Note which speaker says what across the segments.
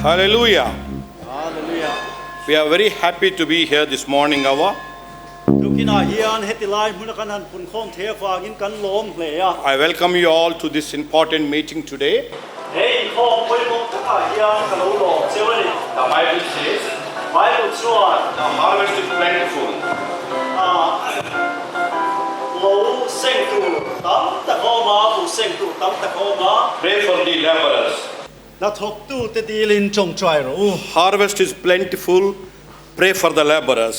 Speaker 1: Hallelujah.
Speaker 2: Hallelujah.
Speaker 1: We are very happy to be here this morning hour.
Speaker 2: Tukinah hian heti lai hmuna kan han punkhawm thei avangin kan lawm hle a.
Speaker 1: I welcome you all to this important meeting today.
Speaker 2: He inkhawm pawimawh takah hian ka lo lawm cheu a ni.
Speaker 1: The Bible says,
Speaker 2: Bible chuan.
Speaker 1: The harvest is plentiful.
Speaker 2: Lo seng tur tam tak a awm a, buh seng tur tam tak a awm a.
Speaker 1: Pray for the laborers.
Speaker 2: Hnathawktute dilin tawngtai rawh u.
Speaker 1: Harvest is plentiful, pray for the laborers.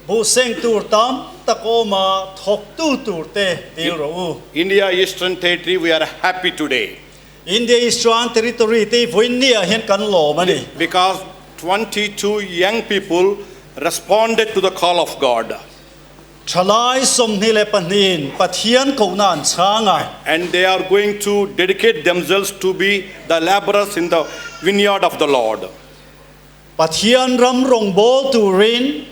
Speaker 2: Buh seng tur tam tak awm a, thawktu tur te dil rawh u.
Speaker 1: India Eastern Territory, we are happy today.
Speaker 2: India Eastern Territory te vawiinniah hian kan lawm a ni.
Speaker 1: Because 22 young people responded to the call of God.
Speaker 2: Thalai 22in Pathian kohna an chhang a.
Speaker 1: And they are going to dedicate themselves to be the laborers in the vineyard of the Lord.
Speaker 2: Pathian ram rawngbâwl turin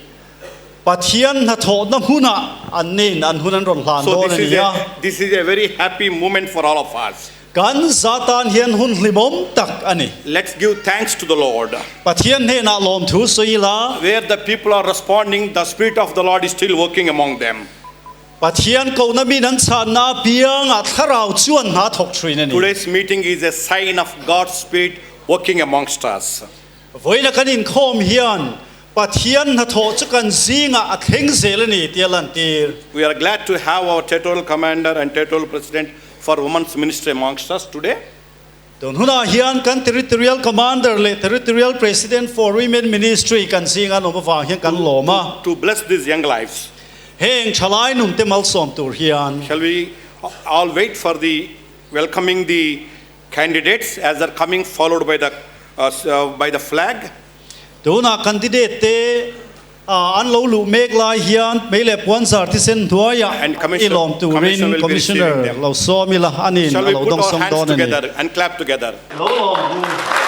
Speaker 2: Pathian hnathawhna hmunah an nin an hun an rawn hlan
Speaker 1: So
Speaker 2: dawn
Speaker 1: this
Speaker 2: a
Speaker 1: is
Speaker 2: ni a.
Speaker 1: a, this is a very happy moment for all of us.
Speaker 2: Kan za tan hian hun hlimawm tak a ni.
Speaker 1: Let's give thanks to the Lord.
Speaker 2: Pathian hnenah lawmthu sawi ila.
Speaker 1: Where the people are responding, the Spirit of the Lord is still working among them.
Speaker 2: Pathian kohna min an chhanna apiangah thlarau chuan hna thawk thin a ni.
Speaker 1: Today's meeting is a sign of God's Spirit working amongst us.
Speaker 2: Vawiina kan inkhawm hian Pathian hnathawh chu kan zingah a thleng zel a ni tih a lantir.
Speaker 1: We are glad to have our Territorial Commander and Territorial President for Women's Ministry amongst us today.
Speaker 2: Tun hunah hian kan Territorial Commander leh Territorial President for Women Ministry kan zinga an awm avang hian kan lawm a.
Speaker 1: To bless these young lives.
Speaker 2: Heng thalai nunte malsawm tur hian.
Speaker 1: Shall we all wait for the welcoming the candidates as they're coming followed by the by the flag?
Speaker 2: Tunah candidate te an lo luh mek lai hian mei leh puanzar thisen hnuaiah
Speaker 1: And
Speaker 2: i
Speaker 1: commissioner
Speaker 2: lawm turin
Speaker 1: commissioner will be receiving
Speaker 2: Commissioner
Speaker 1: them.
Speaker 2: lo sawm ila a nin
Speaker 1: Shall
Speaker 2: a
Speaker 1: we
Speaker 2: lo
Speaker 1: put our
Speaker 2: dawngsawm
Speaker 1: hands
Speaker 2: dawn a ni.
Speaker 1: together and clap together?
Speaker 2: Lo lawm hu.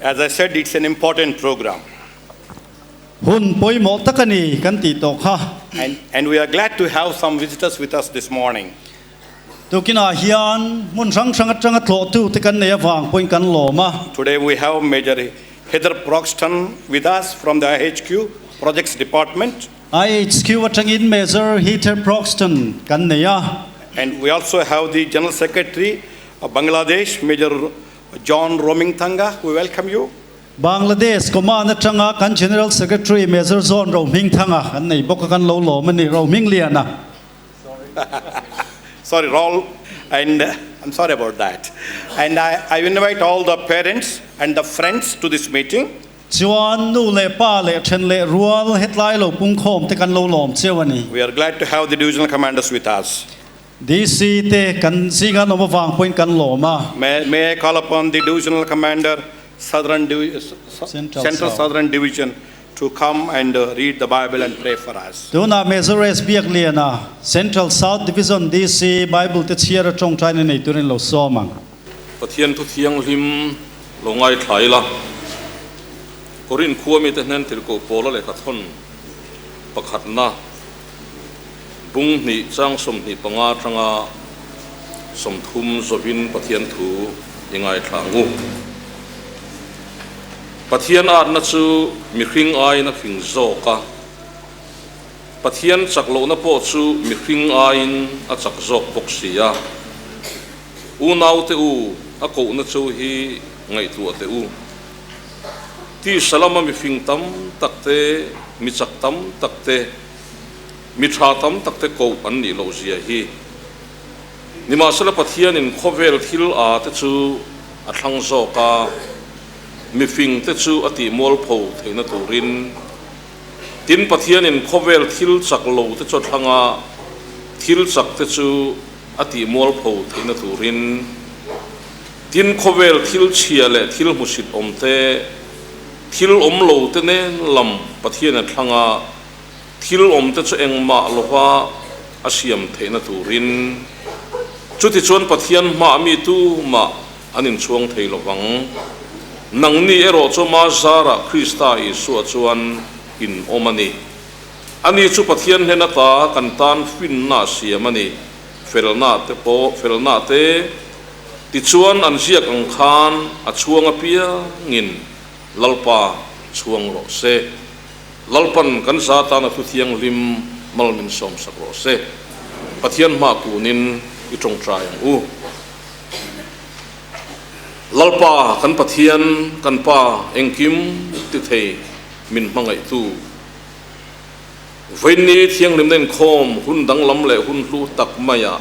Speaker 1: As I said, it's an important program.
Speaker 2: Hun pawimawh tak a ni kan tih tawh kha.
Speaker 1: And, and we are glad to have some visitors with us this morning.
Speaker 2: Tukinah hian hmun hrang hrang atanga tlawhtute kan nei avang pawhin kan lawm a.
Speaker 1: Today we have Major Heather Proxton with us from the IHQ Projects Department.
Speaker 2: IHQ atangin Major Heather Proxton kan nei a.
Speaker 1: And we also have the General Secretary of Bangladesh, Major John Rohmingthanga. We welcome you.
Speaker 2: Bangladesh Command atanga kan General Secretary Major John Rohmingthanga kan nei bawk a, kan lo lawm a ni, Rohmingliana.
Speaker 1: Sorry, Raul, and I'm sorry about that. And I, I invite all the parents and the friends to this meeting.
Speaker 2: Chuan nu leh pa leh then leh rual hetlai lo pungkhawm te kan lo lawm cheu a ni.
Speaker 1: We are glad to have the divisional commanders with us.
Speaker 2: DC te kan zinga an awm avang pawhin kan lawm a.
Speaker 1: May, may I call upon the Divisional Commander, Southern Divi-
Speaker 2: Central
Speaker 1: Central
Speaker 2: South.
Speaker 1: Southern Division, to come and read the Bible and pray for us.
Speaker 2: Tunah Major S. Biakliana, Central South Division DC, Bible te chhiar a tawngtaina nei turin lo sawm ang.
Speaker 3: Pathian thu thianghlim lo ngaithla ila, Korinth khua mite hnen tirhkoh Paula lehkha thawn pakhatna bung hnih chang 25 atanga 30 zawhin Pathian thu i ngaithla ang u. Pathian atna chu mihring aiin a fing zawk a, Pathian chak lohna pawh chu mihring aiin a chak zawk bawk si a. Unaute u, a kohna chu hi ngaihtuah teh u. Tisa lama mifing tam tak te, mi chak tam tak te, mi tha tam tak te koh an nih loh zia hi. Nimahsela Pathianin khawvel thil a te chu a thlang zawk a, mifing te chu a tih mualpho theihna turin. Tin, Pathianin khawvel thil chak lo te chu a thlang a, thil chak te chu a tih mualpho theihna turin. Tin, khawvel thil chhia leh thil hmusit awm te, thil awm lo te nen lam Pathian a thlang a, thil awm te chu engmah lova a siam theihna turin. Chutichuan Pathian hmah mi tumah an inchhuang thei lovang. Nangni erawh chu ma zarah Krista Isua chuan in awm a ni. Ani chu Pathian hnen ata kan tan finna a siam a ni, felna te pawh felna te. Tichuan an ziak ang khan a chhuang apiangin Lalpa chhuang rawh se. Lalpan kan za tan a thu thianghlim mal min sawmsak rawh se. Pathian hma kunin i tawngtai ang u. Lalpa kan Pathian, kan Pa engkim ti thei min hmangaihtu. Vawiinni thianghlimna inkhawm hun danglam leh hun hlu tak maiah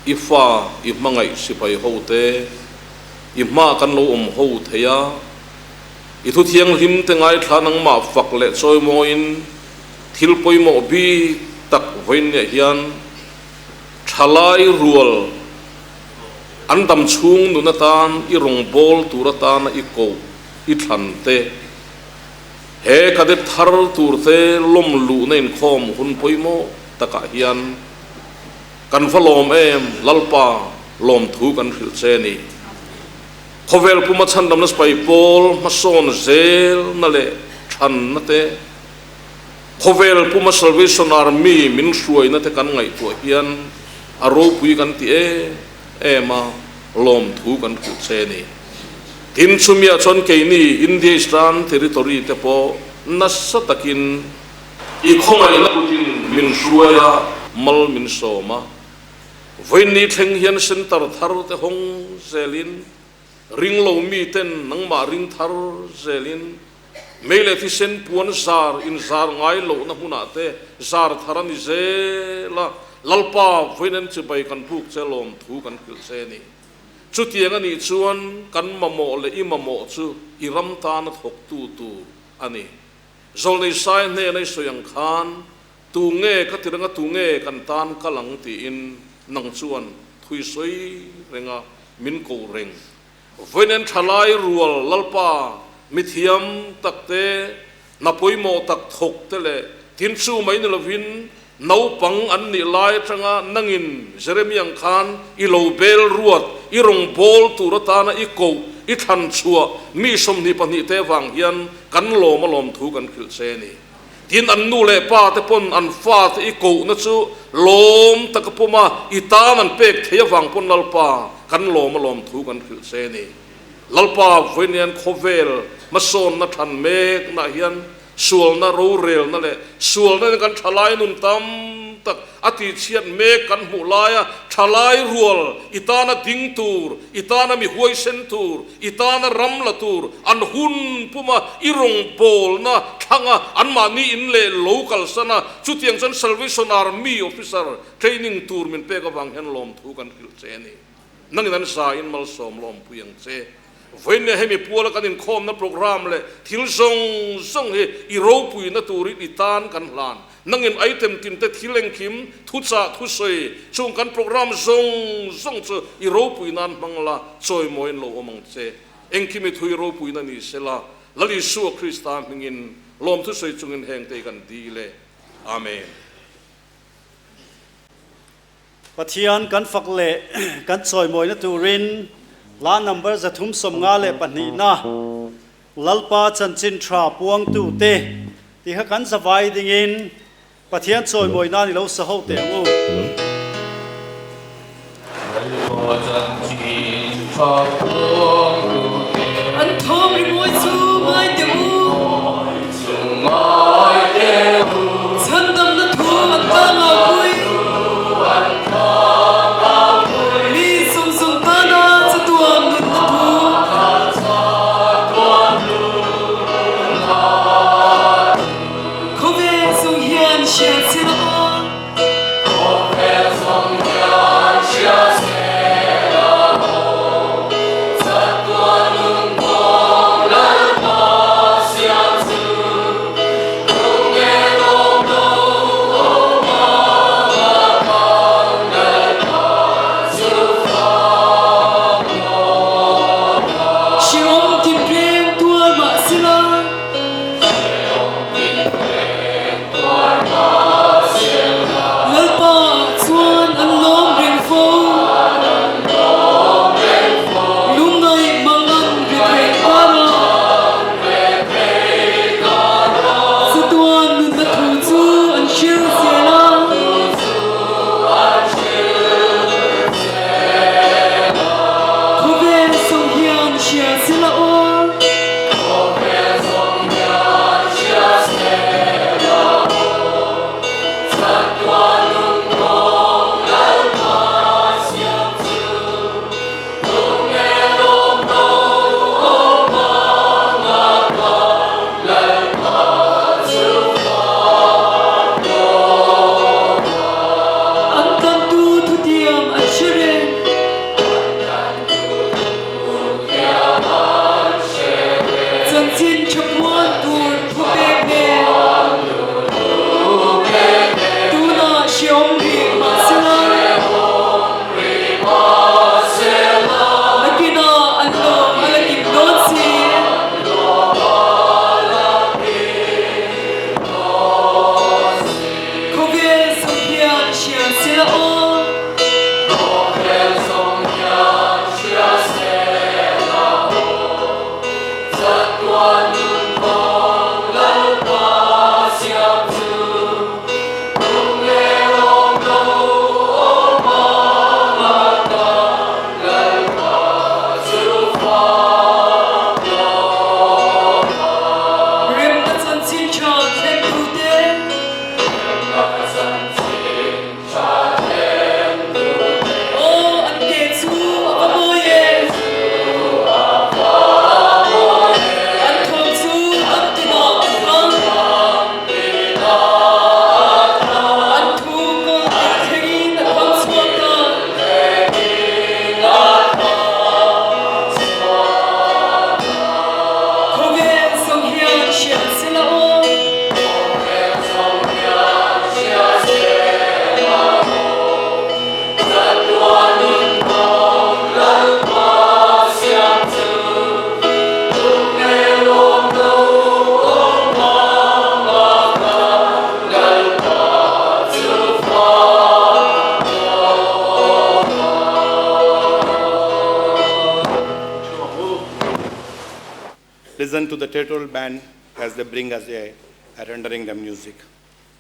Speaker 3: i fa i hmangaih sipai ho te i hma kan lo awm ho thei a, i thu thianghlim te ngaithla nangmah fak leh chawimawiin thil pawimawh bik tak vawiinniah hian thalai rual an dam chhung nun atan i rawngbâwl tur atana i koh i thlan te, he cadet thar tur te lawm luhna inkhawm hun pawimawh takah hian Kan va lawm em, Lalpa, lawmthu kan hrilh che ni. Khawvel puma chhandamna sipai pawl hmasawn zelna leh thanna te, khawvel puma Salvation Army min hruaina te kan ngaihtuah hian a ropui kan ti em em a, lawmthu kan hrilh che ni. Tin, chumiah chuan keini India Eastern Territory te pawh nasa takin I khawngaihna kutin min hruai a, mal min sawm a. Vawiinni thleng hian centre thar te hawng zelin, ring lo miten nangmah ring thar zelin, mei leh thisen puan zar inzar ngai lohna hmunah te zar thar a ni zel a, Lalpa vawiin an chibai kan buk che lawmthu kan hrilh che ni. Chutiang a nih chuan kan mamawh leh i mamawh chu i ram tana thawktu tur a ni. Zawlnei Sai hnena i sawi ang khan, Tu nge ka ti renga tu nge kan tan kal ang tiin nang chuan thui sawi renga min ko reng. Vawiin thalai rual Lalpa mithiam tak te, hna pawimawh tak thawk te leh tin chu mai ni lovin naupang an nih lai atanga nangin Jeremia ang khan i lo bel ruat, i rawngbâwl tur atana i koh, i thlan chhuah mi 22 te vang hian kan lawm a lawmthu kan hrilh che ni. Tin, an nu leh pa te pawn an fate i kohna chu lawm taka puma i tan an pek thei avang pawn Lalpa kan lawm a lawmthu kan hrilh che ni. Lalpa vawiin khawvel hmasawnna than meknaah hian Sualna rorelna leh sualna in kan thalai nun tam tak a tihchhiat mek kan hmuh laia thalai rual i tana ding tur, i tana mi huaisen tur, i tana ram la tur an hun puma i rawngbawlna thlanga anmahni in leh lo kalsan a, chutiang chuan Salvation Army Officer training tur min pek avang hian lawmthu kan hrilh che a ni. Nangin an za in malsawm lawmpui ang che. Vawiin hemi puala kan inkhawmna programme leh thil zawng zawng hi i ropuina turin i tan kan hlan. Nangin item tin te thil engkim, thuchah, thusawi, chung kan programme zawng zawng chu i ropui nan hmang la, chawimawiin lo awm ang che. Engkim i thui ropuina ni sela, Lal Isua Krista hmingin lawm thusawi chungin hengte hi kan dil e. Amen.
Speaker 2: Pathian kan fak leh kan chawimawina turin hla number 352 na Lalpa chanchin tha puangtu te ti kha kan zavai dingin Pathian chawimawina ni lo sa ho teh ang u.
Speaker 4: Lalpa chanchin tha puangtu te.
Speaker 5: An thawm rimawi chu ngai teh u. Chhandamna thu an tlangau pui. Mi zawng zawng tana chatuan nunna thu. Khawvel zawng hian hria che la aw. Hreawm tinreng tuar mah sela. Lalpa ah chuan an lawm reng fo. Lungngaih mangan rethei kara. Chatuan nunna thu chu an hril zel a. Khawvel sawng hian hria sela aw. An tantu thutiam an hre reng. Chanchin tha puan tur thu pek nen. Tunah hreawm rih mahsela. Nakinah an lawm a la kim dawn si. Khawvel zawng hian hria sela aw. Remna chanchin tha thlengtute. Aw an ke chu a va mawi e. An thawm chu ram tinah a thang. An thu kawl kil thlengin a thang chhuak ta. Khawvel zawng hian hria sela aw.
Speaker 1: Listen to the territorial band as they bring us a, a rendering the music.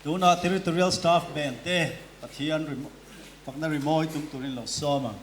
Speaker 2: Tunah Territorial Staff Band te Pathian fakna rimawi tum turin lo sawm ang.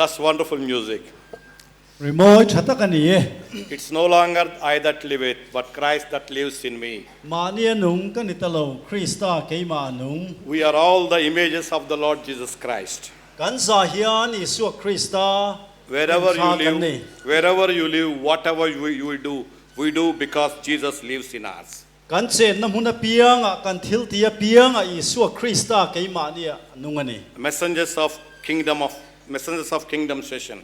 Speaker 1: That's wonderful music.
Speaker 2: Rimawi tha tak a ni e.
Speaker 1: It's no longer I that liveth, but Christ that lives in me.
Speaker 2: Mahni a nung ka ni ta lo, Krista keimah a nung.
Speaker 1: We are all the images of the Lord Jesus Christ.
Speaker 2: Kan za hian Isua Krista
Speaker 1: Wherever you
Speaker 2: hlimthla kan
Speaker 1: live,
Speaker 2: ni.
Speaker 1: wherever you live, whatever you do, we do because Jesus lives in us.
Speaker 2: Kan chenna hmun apiangah, kan thilti apiangah Isua Krista keimahni a nung a ni.
Speaker 1: Messengers of Kingdom of Messengers of Kingdom session.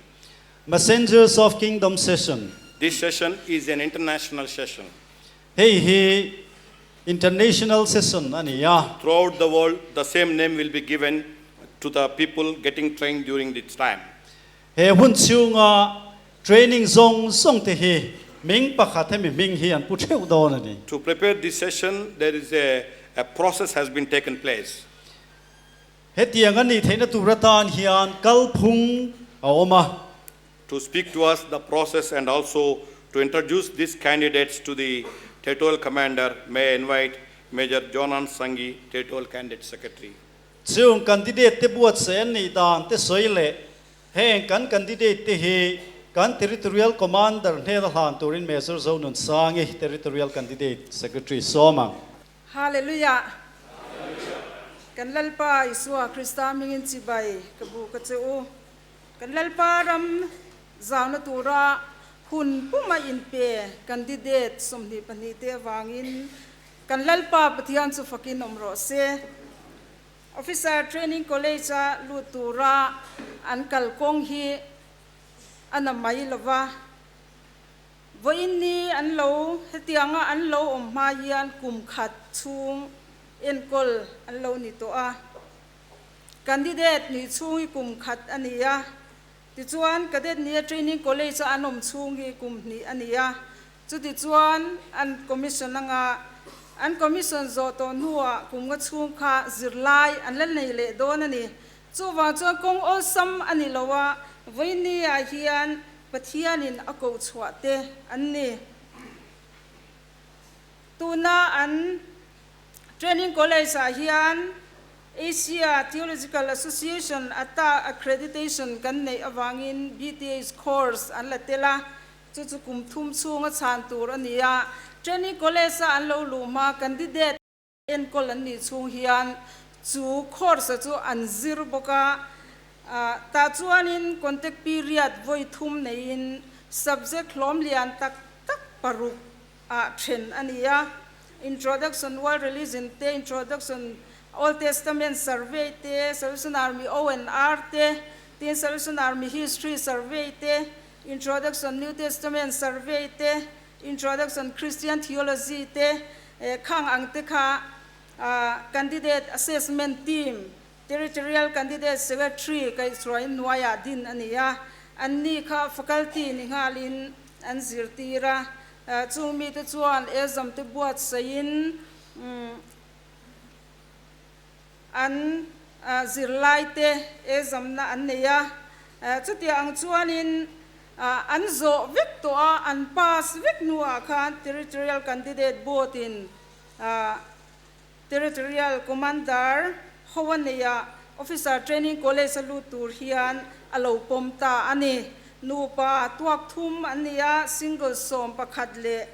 Speaker 2: Messengers of Kingdom session.
Speaker 1: This session is an international session.
Speaker 2: Hei hi International session a ni a.
Speaker 1: Throughout the world, the same name will be given to the people getting trained during this time.
Speaker 2: He hun chhunga training zawng zawng te hi hming pakhat hemi hming hi an pu theuh dawn a ni.
Speaker 1: To prepare this session, there is a a process has been taken place.
Speaker 2: Hetiang a nih theihna tur atan hian kalphung a awm a.
Speaker 1: To speak to us the process and also to introduce these candidates to the Territorial Commander, may I invite Major Jonan Sangi, Territorial Candidate Secretary.
Speaker 2: Chung candidate te buatsaih an nih dan te sawi leh heng kan candidate te hi kan Territorial Commander hnena hlan turin Major Zonunsangi, Territorial Candidate Secretary sawm ang.
Speaker 6: Hallelujah! Kan Lalpa Isua Krista hmingin chibai ka bu ka che u. Kan Lalpa ram zauna tura hun puma inpe candidate 22 te avangin kan Lalpa Pathian chu fakin awm rawh se. Officer Training College-a lut tura an kalkawng hi a na mai lova. Vawiin ni an lo hetianga an lo awm hma hian kum khat chhung enkawl an lo ni tawh a. Candidate nih chhung hi kum khat a ni a, tichuan Cadet nia Training College a an awm chhung hi kum hnih a ni a. Chutichuan an commission anga an commission zawh tawh hnuah kum nga chhung kha zirlai an la nei leh dawn a ni. Chuvang chuan kawng awlsam a ni lo a, vawinia hian Pathianin a koh chhuah te an ni. Tuna an Training College ah hian Asia Theological Association ata accreditation kan neih avangin BTH course an la tel a, chu chu kum thum chhunga chhan tur a ni a. Training College a an lo luh hma candidate Enkawl an nih chhung hian chu course-a chu an zir bawk a, tah chuanin contact period vawi thum neiin subject hlawm lian tak tak paruk ah then a ni a, Introduction World Religion te, Introduction Old Testament Survey te, Salvation Army O and R te, tin Salvation Army History Survey te, Introduction New Testament Survey te, Introduction Christian Theology te khang ang te kha Candidate Assessment Team, Territorial Candidate Secretary kaihchhuahin hnuaiah din a ni a, anni kha faculty ni nghalin an zirtir a, chung mite chuan exam te buatsaihin an zirlaite examna an nei a, chutiang ang chuanin an zawh vek tawh a, an pass vek hnuah khan Territorial Candidate Board-in Territorial Commander ho a nei a, Officer Training College a lut tur hian a lo pawm ta a ni. Nupa tuak thum an ni a, single 11 leh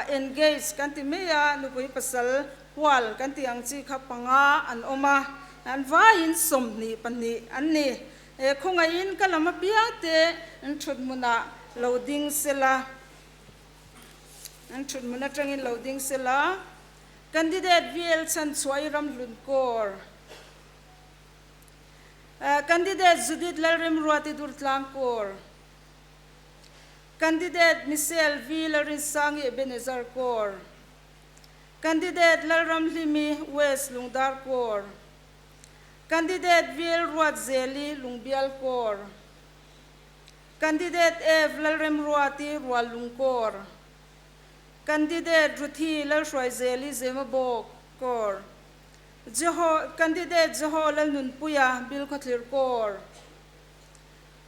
Speaker 6: Engage kan ti mai a, nupui pasal hual kan tih ang chi kha panga an awm a, an vaiin 22 an ni. He khawngaihin ka lam apiang te an thut hmunah lo ding sela, an thut hmun atangin lo ding sela, Candidate VL Chhanchhuah i Ramhlun Kaur, Candidate Judith Lalremruati Durtlang Kaur, Candidate Michelle V. Lalrinsangi Ebenezer Kaur, Candidate Lalramhlimi West Lungdar Kaur, Candidate VL Ruatzeli Lungbial Kaur, Candidate F. Lalremruati Ruallung Kaur, Candidate Ruthi Lalhruaizeli Zemabawk Kaur, Jeho Candidate Jeho Lalnunpuia Bilkhawthlir Kaur,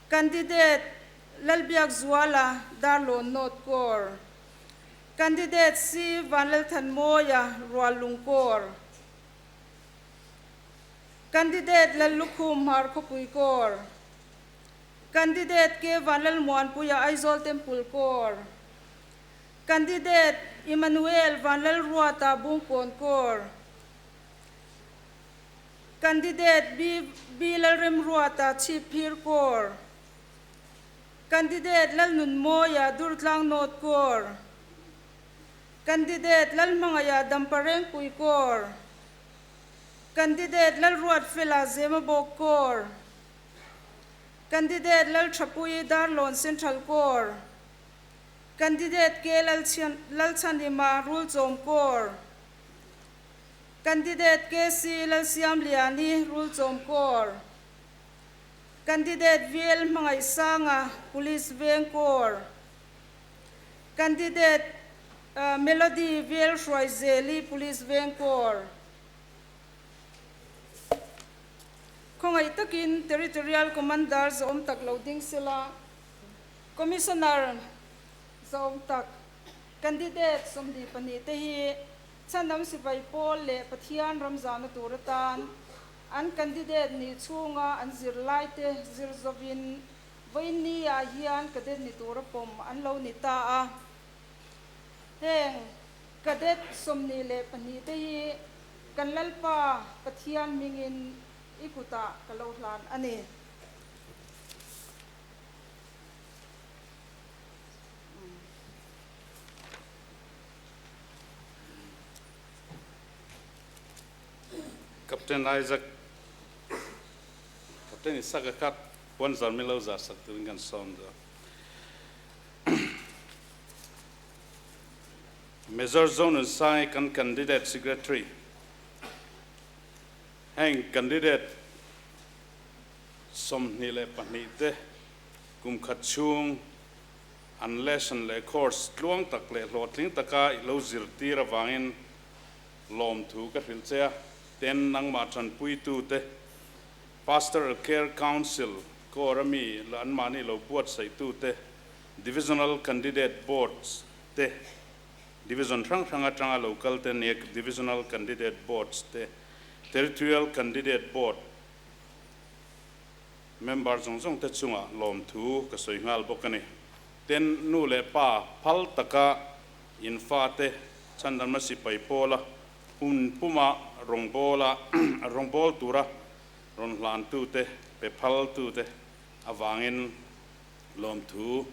Speaker 6: Candidate Lalbiakzuala Darlawn North Corps, Candidate C Vanlalthanmawia Ruallung Corps, Candidate Lallukhum Hmar Khawpui Corps, Candidate K Vanlalmuanpuia Aizawl Temple Corps. Candidate Emmanuel Vanlalruata Bungkawn Corps. Candidate B B Lalremruata Chhipphir Corps. Candidate Lalnunmawia Durtlang North Corps. Candidate Lalhmangaiha Damparengpui Corps. Candidate Lalruatfela Zemabawk Corps. Candidate Lalthapui Darlawn Central Corps. Candidate K Lalchhanhima Rulchawm Corps. Candidate KC Lalsiamliani Rulchawm Corps. Candidate VL Hmangaihsanga Police Veng Corps. Candidate Melody VL Hruaizeli Police Veng Corps. Khawngaih takin Territorial Commander zawm tak lo ding sela, Commissioner zawm tak Candidate 22 te hi Chhandam Sipai Pawl leh Pathian ramzahna tur atan an candidate nih chhunga an zirlaite zir zovin vawiin ah hian cadet ni tura pawm an lo ni ta a. Heng cadet 22 te hi kan Lalpa Pathian hmingin i kutah ka lo hlan a ni.
Speaker 7: Captain Isaac Captain Isaac a kha puan zar min lo zar sak turin kan sawm duh a. Major Zonunsangi kan candidate secretary Heng candidate 22 te kum khat chhung an lesson leh course tluang tak leh hlawhtling taka i lo zirtir avangin lawmthu ka hrilh che a, ten nangmah tanpuitute Pastoral Care Council Corps ami anmahni lo buatsaihtute Divisional Candidate Boards te Division hrang hrang atanga lo kal te nia Divisional Candidate Boards te Territorial Candidate Board member zawng zawng te chungah lawmthu ka sawi nghal bawk a ni. Ten nu leh pa phal taka in fate chhandamna sipai pawla hun puma rawngbawla rawngbâwl tura rawn hlantute pe phaltute avangin lawmthu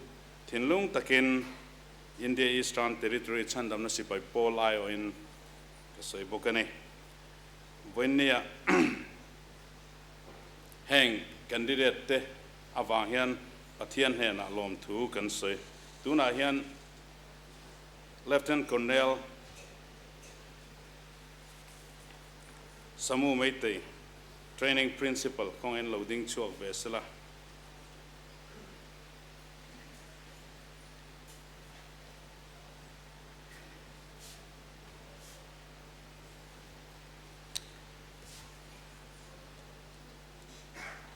Speaker 7: thinlung takin India Eastern Territory chhandamna sipai pawl aiawhin ka sawi bawk a ni. Vawiinnia heng candidate te avang hian Pathian hnenah lawmthu kan sawi. Tunah hian Lieutenant Colonel Samu Meitei, Training Principal kawngin lo ding chhuak ve sela.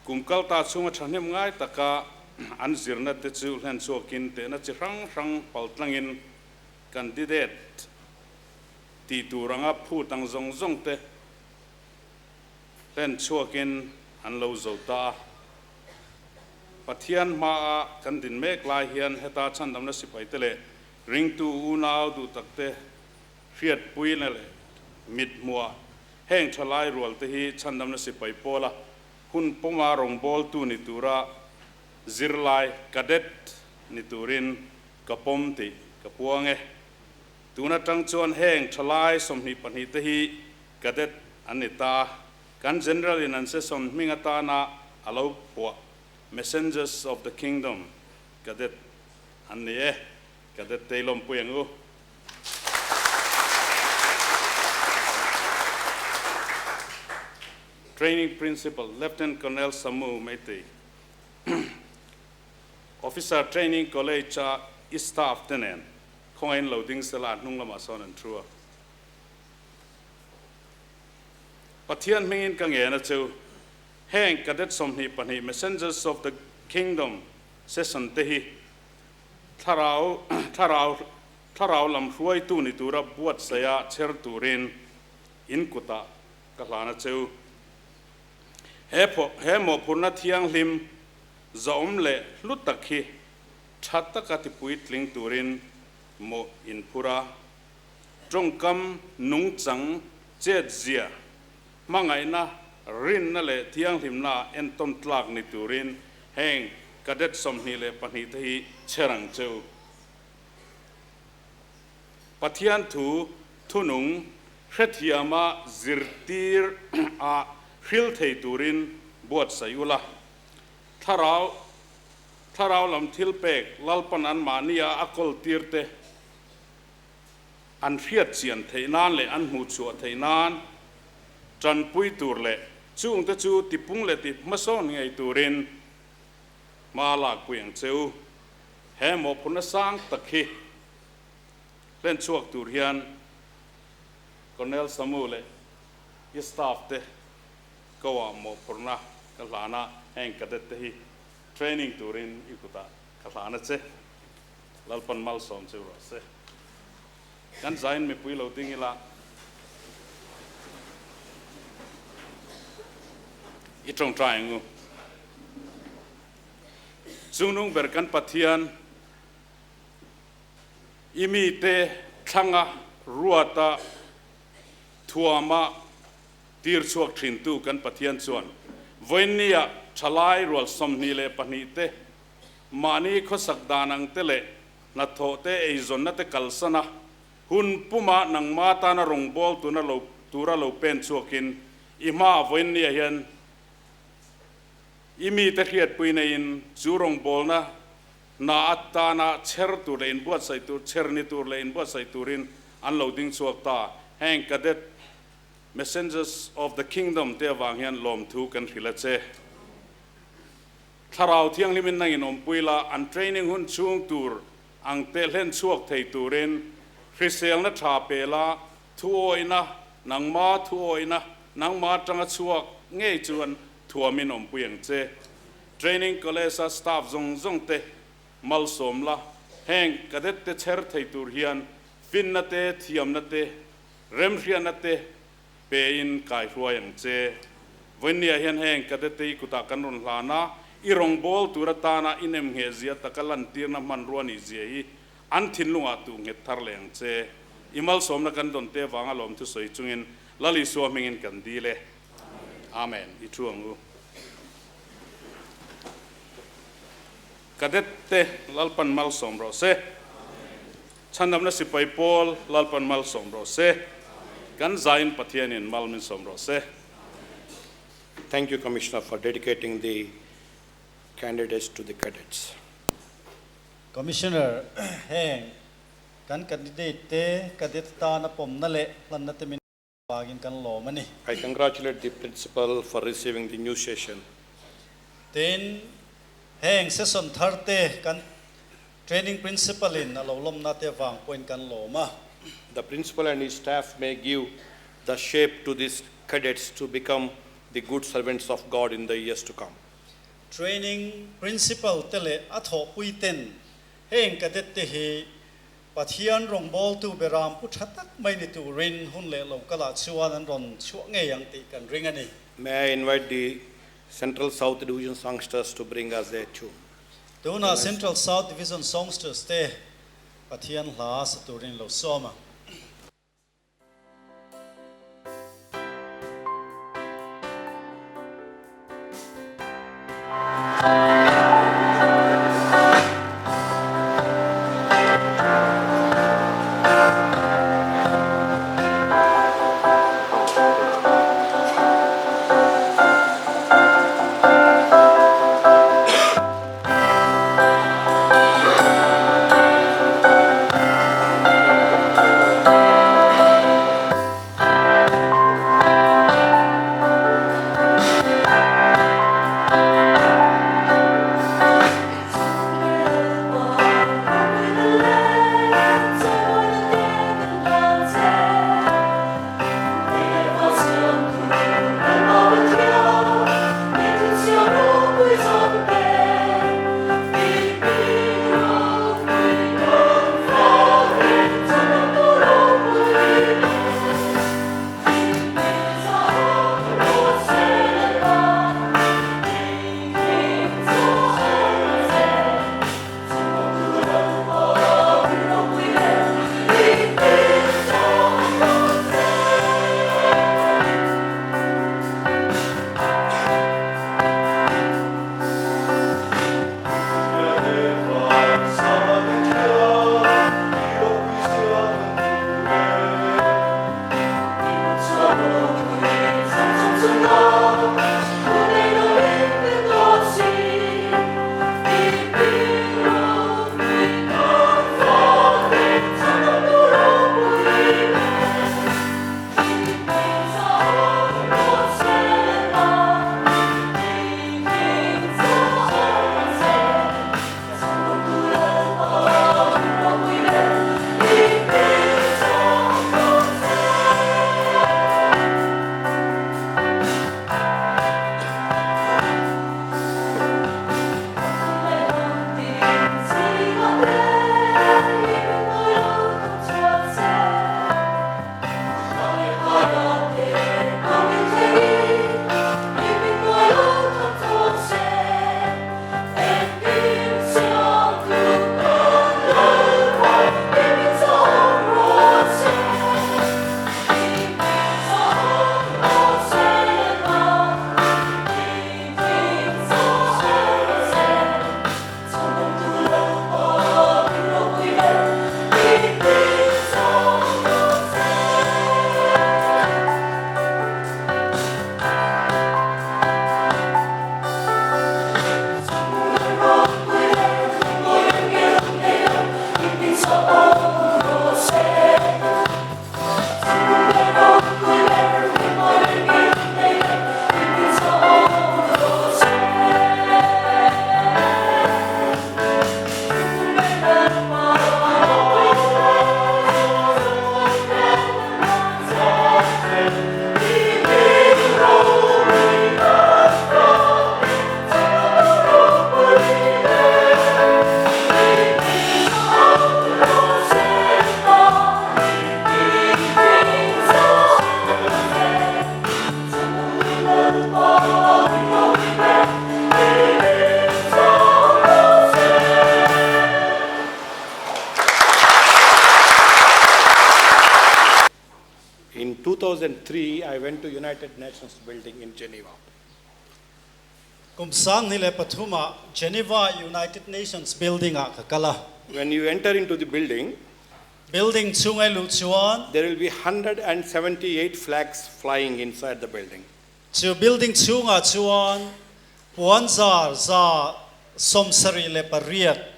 Speaker 7: Kum kal ta chhunga thahnem ngai taka an zirna te chu hlen chhuakin tehna chi hrang hrang paltlangin candidate tih tur anga phut ang zawng zawng te hlen chhuakin an lo zo ta a. Pathian hmaa kan din mek lai hian heta chhandamna sipaite leh ringtu unau duh takte hriatpuina leh mithmuah heng thalai rualte hi chhandamna sipai pawla hun pawma rawngbawltu ni tura zirlai, cadet, ni turin ka pawm tih ka puang e. Tun atang chuan heng thalai 22 te hi cadet an ni ta a. Kan General in an session hming atana a lo phuah Messengers of the Kingdom Cadet an ni e. Cadet te i lawmpui ang u. Training Principal Lieutenant Colonel Samu Meitei Officer Training College a i staff te nen khawngaihin lo ding sela a hnung lamah sawn an thu a. Pathian hmingin ka ngen a chu, heng cadet 22 Messengers of the Kingdom session te hi thlarau thlarau thlarau lam hruaitu ni tura buatsaia chher turin in kutah ka hlan a chu. He he mawhphurhna thianghlim Zahawm leh hlu tak hi tha taka tipuitling turin mawh in phur a. Tawngkam nungchang chetzia, hmangaihna, rinna leh thianghlimna entawn tlak ni turin heng cadet 22 te hi chher ang che u. Pathian thu thunung hrethiama zirtir a hril thei turin buatsaih ula. Thlarau thlarau lam thil pek Lalpan anmahnia a kawl tir te an hriat chian theih nan leh an hmuh chhuah theih nan tanpui tur leh chungte chu tipung leh ti hmasawn ngei turin hma lak pui ang che u. He mawhphurhna sang tak hi hlen chhuak tur hian Colonel Samu leh i staff te koah mawhphurhna ka hlan a, heng cadet te hi training turin i kutah ka hlan a che. Lalpan malsawm chu rawh se. Kan zain mipui lo ding ila. I tawngtai ang u. Chungnung ber kan Pathian, i mite thlanga ruata thuama tir chhuak thintu kan Pathian chuan vawiinnia thalai rual 22 te mahni khawsak dan ang te leh hnathawh te eizawnna te kalsan a, hun puma nangma tana rawngbâwl tuna lo tura lo pen chhuakin i hmaah vawiinnia hian i mite hriatpui neiin chu rawngbâwlna hna atana chher tur leh inbuatsaih tur chher ni tur leh inbuatsaih turin an lo ding chhuak ta. Heng cadet Messengers of the Kingdom te avang hian lawmthu kan hrilh a che. Thlarau thianghlimin nangin awmpui la, an training hun chhung tur ang te hlen chhuak thei turin hriselna tha pe la, thu awihna, nangma thu awihna, nangma atanga chhuak ngei chuan thuamin awmpui ang che. Training College-a staff zawng zawng te malsawm la, heng cadet te chher thei tur hian finna te, thiamna te, remhriatna te pein kai hruai ang che. Vawiinniah hian heng cadet te i kutah kan rawn hlan a, i rawngbâwl tur atana i nem ngheh zia taka lantirna hmanrua nih zia hi an thinlungah tuh nghet thar leh ang che. I malsawmna kan dawn te avanga lawmthu sawi chungin Lal Isua hmingin kan dil e. Amen. I thu ang u. Cadet te Lalpan malsawm rawh se. Chhandamna sipai pawl Lalpan malsawm rawh se. Kan zain Pathianin mal min sawm rawh se.
Speaker 1: Thank you, Commissioner, for dedicating the candidates to the cadets.
Speaker 2: Commissioner, heng kan candidate te cadet tana pawmna leh hlanna te min vangin kan lawm a ni.
Speaker 1: I congratulate the principal for receiving the new session.
Speaker 2: Tin, heng session thar te kan training principal in a lo lawmna te vang pawhin kan lawm a.
Speaker 1: The principal and his staff may give the shape to these cadets to become the good servants of God in the years to come.
Speaker 2: Training principal te leh a thawhpui ten heng cadet te hi Pathian rawngbawltu beram pu tha tak mai ni turin hun leh lo kalah chuan an rawn chhuah ngei ang tih kan ring a ni.
Speaker 1: May I invite the Central South Division songsters to bring us a tune.
Speaker 2: Tuna Central South Division songsters te Pathian hla sa turin lo sawm ang.
Speaker 1: 2003, I went to United Nations building in Geneva.
Speaker 2: Kum 2003 ah Geneva United Nations building ah ka kal a.
Speaker 1: When you enter into the building,
Speaker 2: Building chhung a i luh chuan.
Speaker 1: There will be 178 flags flying inside the building.
Speaker 2: Chu building chhungah chuan puanzar 78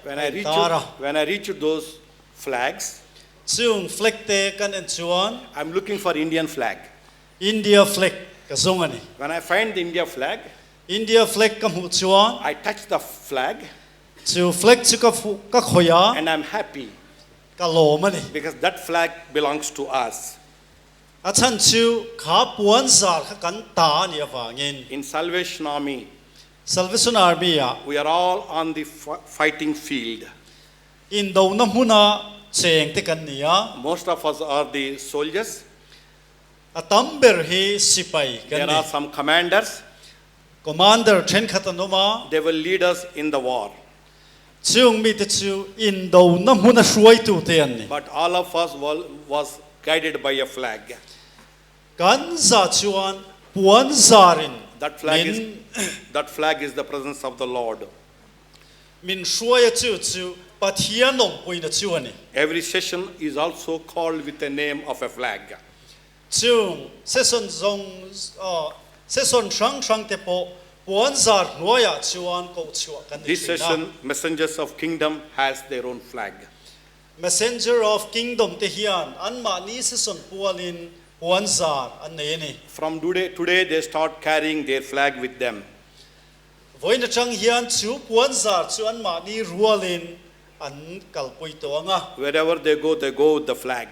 Speaker 1: When
Speaker 2: a
Speaker 1: I reach
Speaker 2: intar a.
Speaker 1: when I reach those flags,
Speaker 2: Chung flag te kan en chuan.
Speaker 1: I'm looking for Indian flag.
Speaker 2: India flag ka zawng a ni.
Speaker 1: When I find the India flag,
Speaker 2: India flag ka hmuh chuan.
Speaker 1: I touch the flag.
Speaker 2: Chu flag chu ka fuh ka khawih a.
Speaker 1: And I'm happy.
Speaker 2: Ka lawm a ni.
Speaker 1: Because that flag belongs to us.
Speaker 2: A chhan chu kha puanzar kha kan ta a nih avangin.
Speaker 1: In Salvation Army.
Speaker 2: Salvation Army ah.
Speaker 1: We are all on the fighting field.
Speaker 2: Indona hmuna cheng te kan ni a.
Speaker 1: Most of us are the soldiers.
Speaker 2: A tam ber hi sipai kan
Speaker 1: There
Speaker 2: ni.
Speaker 1: are some commanders.
Speaker 2: Commander thenkhat an awm a.
Speaker 1: They will lead us in the war.
Speaker 2: Chung mite chu indona hmuna hruaitu te an ni.
Speaker 1: But all of us was guided by a flag.
Speaker 2: Kan za chuan puanzarin
Speaker 1: That flag is
Speaker 2: min
Speaker 1: that flag is the presence of the Lord.
Speaker 2: Min hruaia chu chu Pathian awmpuina chu a ni.
Speaker 1: Every session is also called with the name of a flag.
Speaker 2: Chung session zawng session hrang hrang te pawh puanzar hnuaiah chuan koh chhuah kan ni
Speaker 1: This
Speaker 2: thin a.
Speaker 1: session, Messengers of Kingdom has their own flag.
Speaker 2: Messenger of Kingdom te hian anmahni session pualin puanzar an nei a ni.
Speaker 1: From today, today they start carrying their flag with them.
Speaker 2: Vawiin atang hian chu puanzar chu anmahni rualin an kalpui tawh ang a.
Speaker 1: Wherever they go, they go with the flag.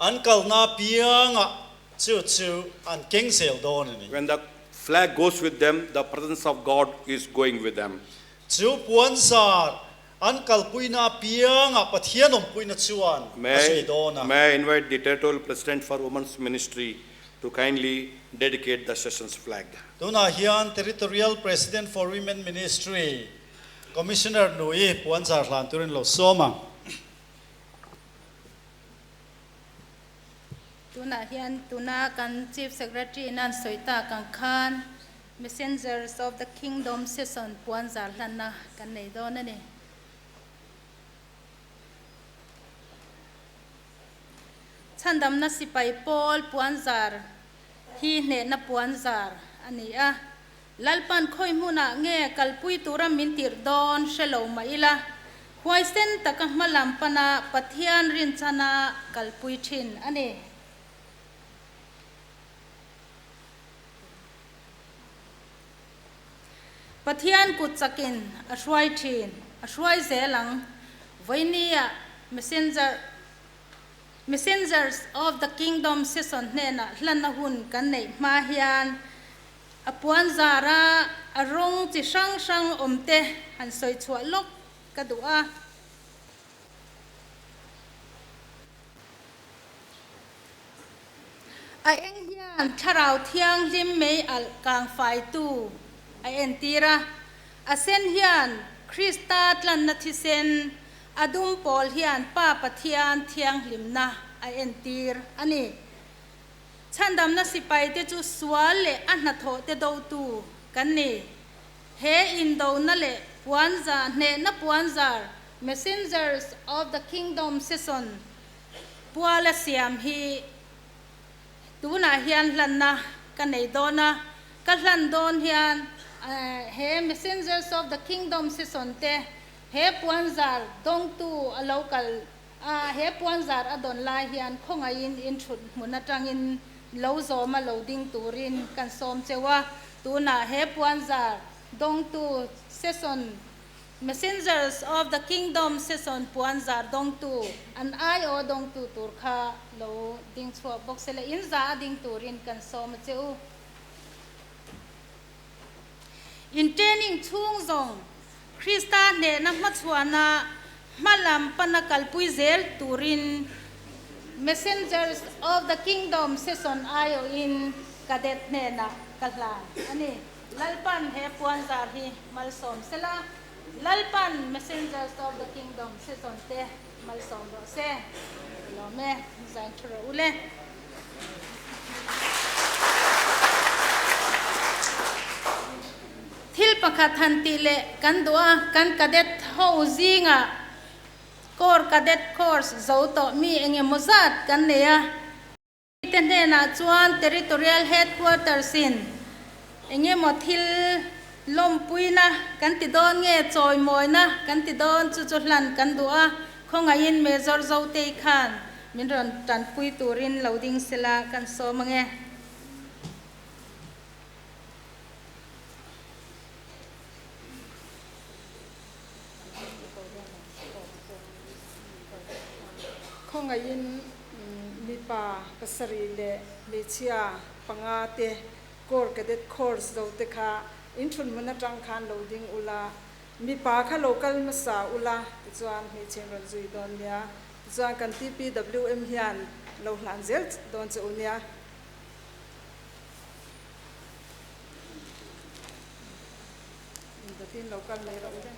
Speaker 2: An kalna piangah chu chu an keng zel dawn a ni.
Speaker 1: When the flag goes with them, the presence of God is going with them.
Speaker 2: Chu puanzar an kalpuina piangah Pathian awmpuina chuan a zui
Speaker 1: May,
Speaker 2: dawn a.
Speaker 1: may I invite the Territorial President for Women's Ministry to kindly dedicate the session's flag.
Speaker 2: Tunah hian Territorial President for Women Ministry, Commissioner Nui puanzar hlan turin lo sawm ang.
Speaker 8: Tunah hian tuna kan Chief Secretary in an sawi tak ang khan Messengers of the Kingdom session puanzar hlanna kan nei dawn a ni. Chhandamna sipai pawl puanzar hi hnehna puanzar a ni a. Lalpan khawi hmunah nge kalpui tura min tirh dawn hre lo mah ila, huaisen taka hma lam pana Pathian rinchana kalpui thin a ni. Pathian kut chakin a hruai thin, a hruai zel ang. Vawinia Messenger Messengers of the Kingdom session hnenah hlanna hun kan neih hma hian a puan zara a rawng chi hrang hrang awm te han sawi chhuah lawk ka duh a. A eng hian thlarau thianghlim mei alh kang faitu a entir a, a sen hian Krista tlanna thisen a dum pawl hian Pa Pathian thianghlimna a entir a ni. Chhandamna sipaite chu sual leh a hnathawh te dotu kan ni. He indona leh puanzar hnehna puanzar Messengers of the Kingdom session puala siam hi tunah hian hlanna ka nei dawn a, ka hlan dawn hian he Messengers of the Kingdom session te he puanzar dawngtu a lo kal a, he puanzar a dawn lai hian khawngaihin in thut hmun atangin lo zawm a lo ding turin kan sawm cheu a, tunah he puanzar dawngtu session Messengers of the Kingdom session puanzar dawngtu an aiawh dawngtu tur kha lo ding chhuak bawk se la in za a ding turin kan sawm a che u. In training chhung zawng Krista hnehna hmachhuahna hma lam pana kalpui zel turin Messengers of the Kingdom session aiawhin cadet hnenah ka hlan a ni. Lalpan he puanzar hi malsawm sela, Lalpan Messengers of the Kingdom session te malsawm rawh se. Lawm e, zain thu rawh u le. pakhat han tih leh kan duh a, kan cadet ho zingah Corps Cadet Course zo tawh mi eng emaw zat kan nei a. Te hnenah chuan Territorial Headquarters in eng emaw thil lawmpuina kan ti dawn nge chawimawina kan ti dawn chu chu hlan kan duh a, khawngaihin Major Zotei khan min rawn tanpui turin lo ding sela kan sawm ange.
Speaker 6: Khawngaihin mipa pasarih leh hmeichhia panga te Corps Cadet Course zo te kha in thun hmun atang khan lo ding ula, mipa kha lo kal hmasa ula tichuan hmeichhe in rawn zui dawn nia, tichuan kan TPWM hian lo hlan zel dawn che u nia. Datin lo kal mai rawh u le.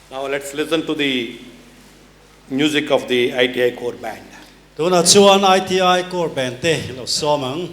Speaker 1: Now let's listen to the music of the ITI Corps Band.
Speaker 2: Tunah chuan ITI Corps Band te lo sawm ang.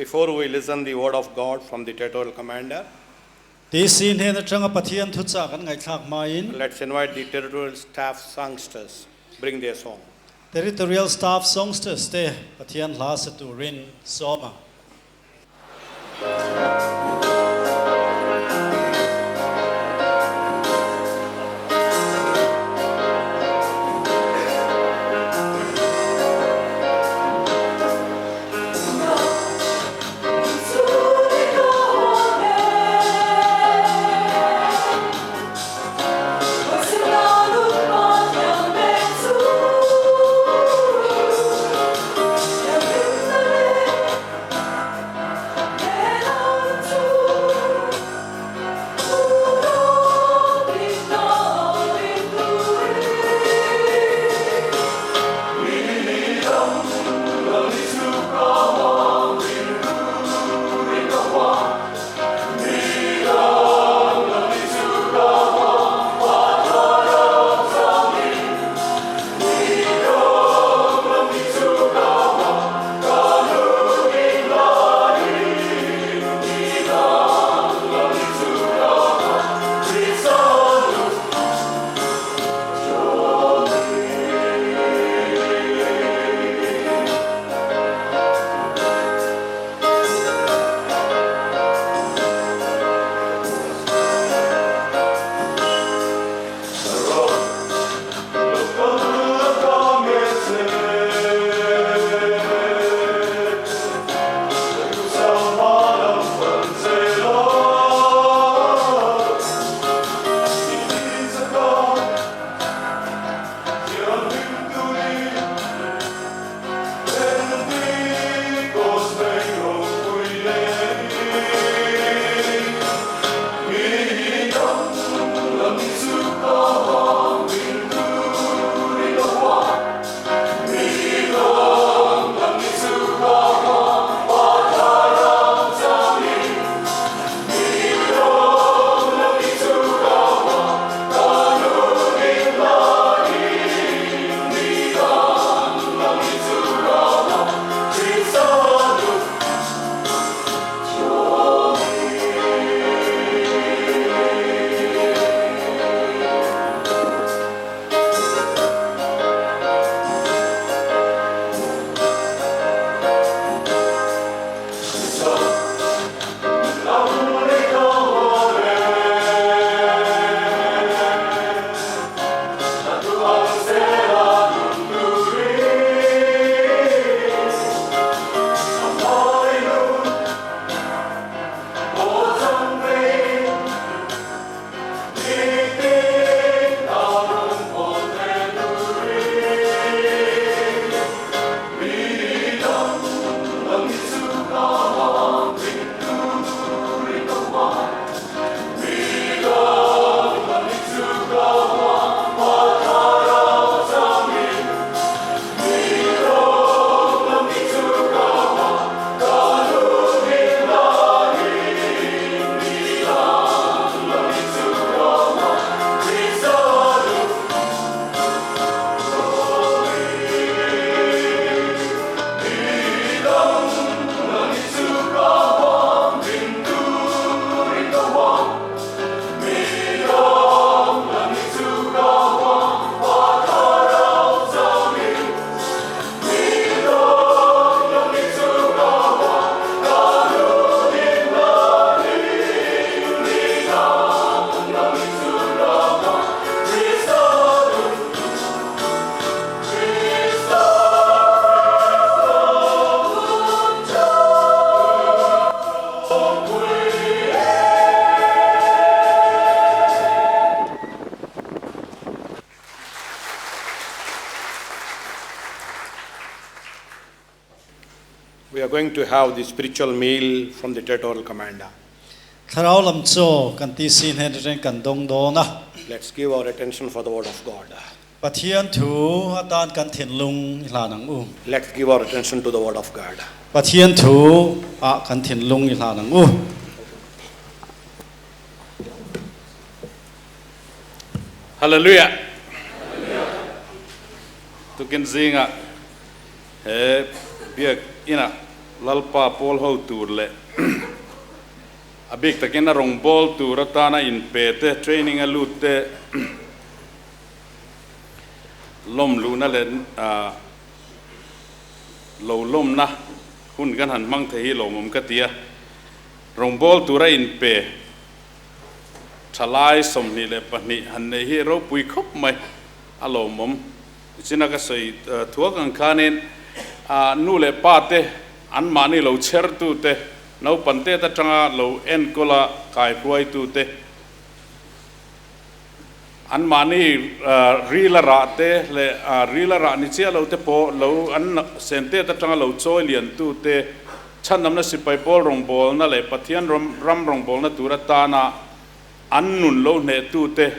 Speaker 1: Before we listen the word of God from the territorial commander,
Speaker 2: TC hnen atanga Pathian thuchah kan ngaihthlak hmain.
Speaker 1: Let's invite the territorial staff songsters bring their song.
Speaker 2: Territorial staff songsters te Pathian hla sa turin sawm ang.
Speaker 1: We are going to have the spiritual meal from the territorial commander.
Speaker 2: Thlarau lam chaw kan TC hnen atangin kan dawng dawn a.
Speaker 1: Let's give our attention for the word of God.
Speaker 2: Pathian thu atan kan thinlung i hlan ang u.
Speaker 1: Let's give our attention to the word of God.
Speaker 2: Pathian thu ah kan thinlung i hlan ang u.
Speaker 7: Hallelujah! Tukin zingah he biak inah Lalpa pawl ho tur leh a bik takin a rawngbawl tur atana inpe te, training a lut te lawm luhna leh lo lawmna hun kan han hmang thei hi lawmawm ka ti a. Rawngbawl tura inpe thalai 22 han nei hi ropui khawp mai a lawmawm. China ka sawi thuak ang khanin nu leh pa te anmahni lo chhertu te, naupang te atanga lo enkawl a kaihruaitu te, anmahni ril a rah te leh ril a rah ni chiah lo te pawh lo an sen te atanga lo chawi liantu te, chhandamna sipai pawl rawngbawlna leh Pathian ram rawngbawlna tur atana an nun lo hnehtu te,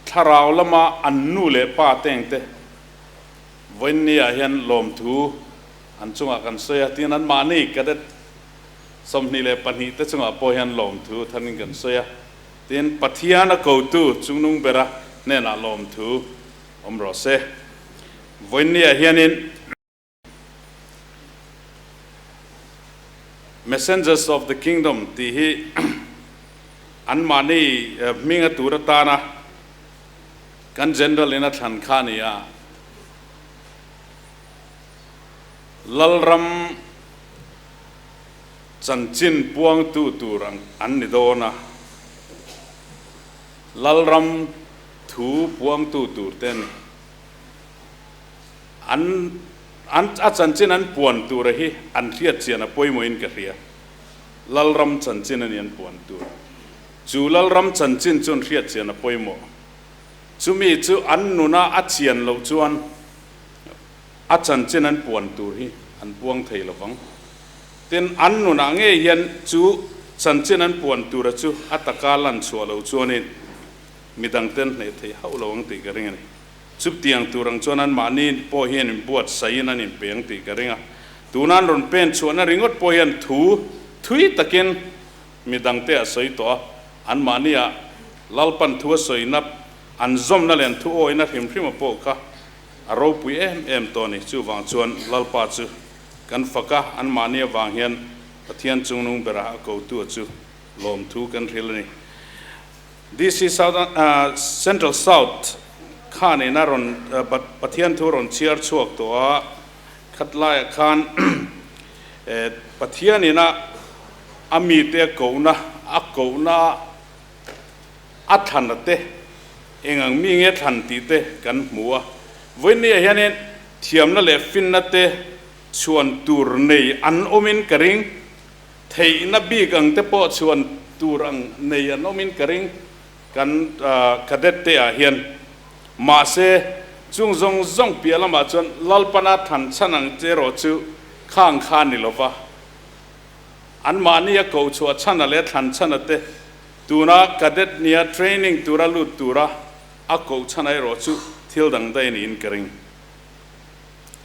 Speaker 7: thlarau lama an nu leh pa teng te vawiinni-ah hian lawmthu an chungah kan sawi a, tin anmahni cadet 22 te chungah pawh hian lawmthu thanin kan sawi a, tin Pathian a kotu chungnung bera hnenah lawmthu awm rawh se. Vawiinni-ah hianin Messengers of the Kingdom tih hi anmahni hming a tur atana kan General in a thlan kha a ni a. Lalram chanchin puangtu tur an ni dawn a, Lalram thu puangtu tur te a ni. An an a chanchin an puan tura hi an hriat chian a pawimawhin ka hria. Lalram chanchin a ni an puan tur. Chu Lalram chanchin chu an hriat chian a pawimawh. Chumi chu an nuna a chian loh chuan a chanchin an puan tur hi an puang thei lovang. Tin, an nunah ngei hian chu chanchin an puan tura chu a taka lan chhuah loh chuanin midangten hneh thei hauh lo ang tih ka ring a ni. Chutiang tur ang chuan anmahni pawh hian inbuatsaih in an inpeng tih ka ring a. Tuna an rawn pen chhuahna ringawt pawh hian thu thui takin midangte a sawi tawh a, anmahnia Lalpan thu a sawina an zawmna leh an thu awina hrim hrima pawh kha a ropui em em tawh a ni. Chuvang chuan Lalpa chu kan fak a, anmahni avang hian Pathian chungnung bera a kotu chu lawmthu kan hril a ni. DC South Central South khan ina rawn Pathian thu rawn chhiar chhuak tawh a, khat laiah khan Pathian ina a mite a kohna a kohna a thlan a te eng ang mi nge thlan tih te kan hmu a. Vawiinniah hianin thiamna leh finna te chhuan tur nei an awmin ka ring. Theihna bik ang te pawh chhuan tur ang nei an awmin ka ring kan cadet te ah hian. Mahse, chung zawng zawng piah lamah chuan Lalpana than chhan ang che erawh chu khang kha ni lova. Anmahni a koh chhuah chhana leh thlan chhana te tuna cadet nia training tura lut tura a koh chhana erawh chu thil dang daih niin ka ring.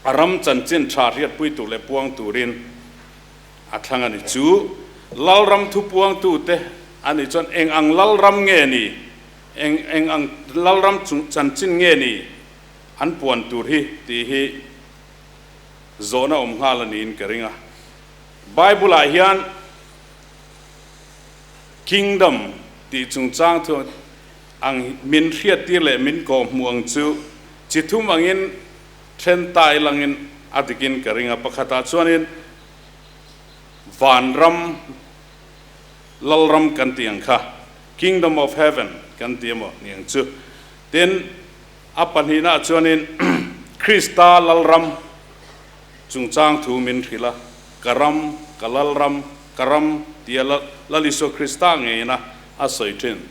Speaker 7: A ram chanchin tha hriatpui tur leh puang turin A thlang a ni. Chu Lalram thupuangtute a nih chuan eng ang Lalram nge ni, eng eng ang Lalram chung chanchin nge ni an puan tur hi tih hi zawhna awm nghal a niin ka ring a. Bible-ah hian Kingdom tih chungchang thu ang min hriattir leh min kawhhmuh ang chu chi thum angin then ta ilangin a dikin ka ring a. Pakhatah chuanin Vanram, Lalram kan tih ang kha, Kingdom of Heaven kan ti emaw ni ang chu. Tin, a pahnihnaah chuanin Krista Lalram chungchang thu min hrilh a, Ka ram, ka Lalram, ka ram tia Lal Isua Krista ngeina a sawi thin.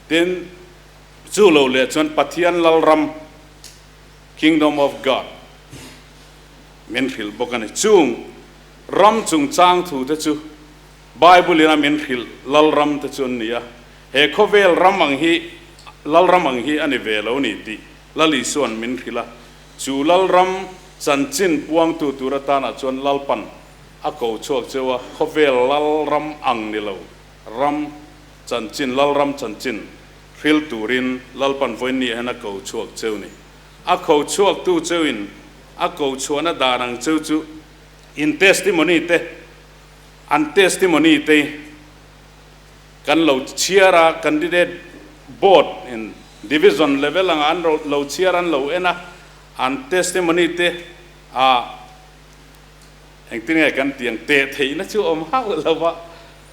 Speaker 7: Tin, chu lo leh chuan Pathian Lalram, Kingdom of God, min hrilh bawk a ni. Chung ram chungchang thu te chu Bible in a min hrilh Lalram te chu an ni a, he khawvel ram ang hi Lalram ang hi a ni ve lo ni tih Lal Isua'n min hrilh a. Chu Lalram chanchin puangtu tur atanah chuan Lalpan a ko chhuak cheu a, khawvel Lalram ang ni lo ram chanchin, Lalram chanchin hril turin Lalpan vawiinni ah hian a ko chhuak cheu ni. A ko chhuaktu cheuin a ko chhuahna dan ang cheu chu In testimony te, an testimony te kan lo chhiar a, candidate board in division level anga an lo chhiar an lo en a, an testimony te a engtin nge kan tih ang teh theihna chu awm hauh lo va,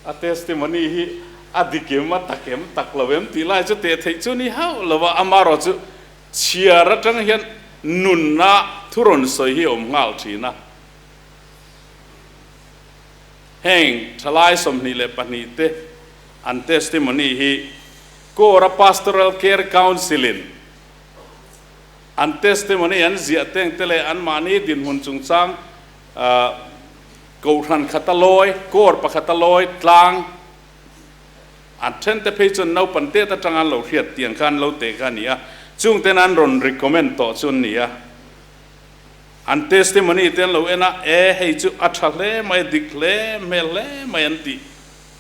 Speaker 7: a testimony hi a dik em a tak em tak lo em tih lai chu teh theih chu ni hauh lo va, amaherawh chu chhiar atang hian nunna thu rawn sawi hi awm nghal thin a. Heng thalai 22 te an testimony hi Kora Pastoral Care Council-in an testimony an ziah teng te leh anmahni dinhmun chungchang Kohhran khata lawi, Corps pakhata lawi, tlang an then te phei chuan naupang tet atanga an lo hriat tiang kha an lo teh kha a ni a, chung ten an rawn recommend tawh chu an ni a. An testimony te an lo en a, e hei chu a tha hle mai, dik hle, hmel hle mai an tih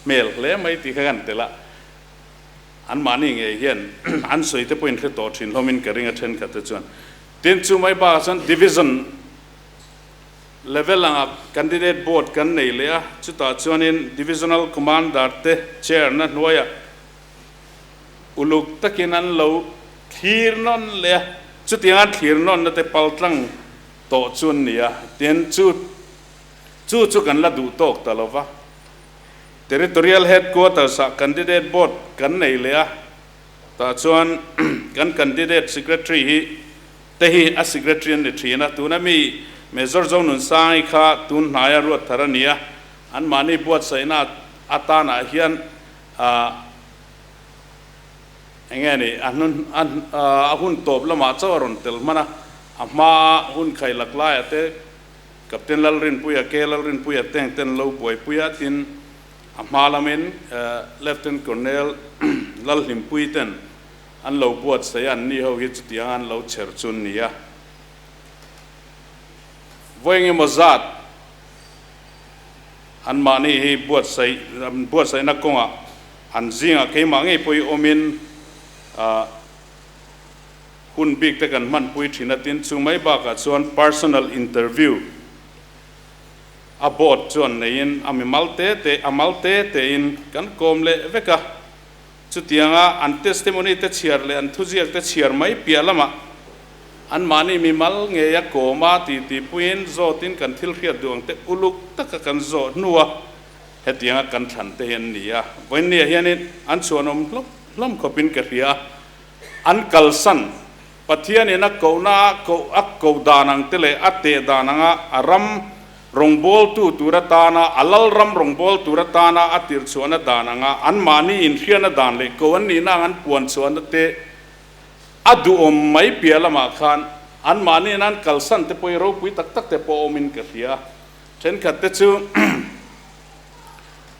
Speaker 7: hmel hle mai tih kha kan tel a. Anmahni ngei hian an sawi te pawhin hre tawh thin hlawmin ka ring a thenkhat te chuan. Tin, chu mai bakah chuan division level anga candidate board kan nei leh a, chutah chuanin divisional commander te chair na hnuaiah uluk takin an lo thlir nawn leh a, chutianga thlir nawnna te paltlang tawh chu an ni a, tin chu chu chu kan la duh tawk ta lo va. Territorial Headquarters ah candidate board kan nei leh a, tah chuan kan candidate secretary hi te hi a secretary an ni thin a, tuna mi Major Zonunsangi kha tun hnaia ruat thar a ni a, anmahni buatsaihna atanah hian ah eng nge ni a hnun a hun tawp lamah chauh a rawn tel hman a, a hmaa hun khailak laiah te Captain Lalrinpuia, K. Lalrinpuia teng ten lo buaipui a, tin a hma lamin Lieutenant Colonel Lalhlimpui ten an lo buatsaih a, anni ho hi chutiang an lo chher chu an ni a. Vawi engemaw zat anmahni hi buatsaih buatsaihna kawngah an zingah keimah ngei pawh hi awmin Hun bik te kan hmanpui thin a tin chu mai bakah chuan personal interview a board chuan neiin a mimal te te a mal te tein kan kawm leh vek a. Chutianga an testimony te chhiar leh an thuziak te chhiar mai piah lamah anmahni mimal ngeia kawma titi puiin zawtin kan thil hriat duh ang te uluk taka kan zawh hnua hetianga kan thlan te hi an ni a. Vawiinniah hianin an chhuanawm hlawm hlawm khawpin ka hria a. An kalsan, Pathianin a kohna a koh a koh dan ang te leh a teh dan anga a ram rawngbawltu tur atana, a lal ram rawngbâwl tur atana a tirhchhuahna dan anga anmahni inhriatna dan leh koh an nihna ang an puan chhuahna te a duhawm mai piah lamah khan anmahniin an kalsan te pawh hi ropui tak tak te pawh awmin ka hria. Thenkhat te chu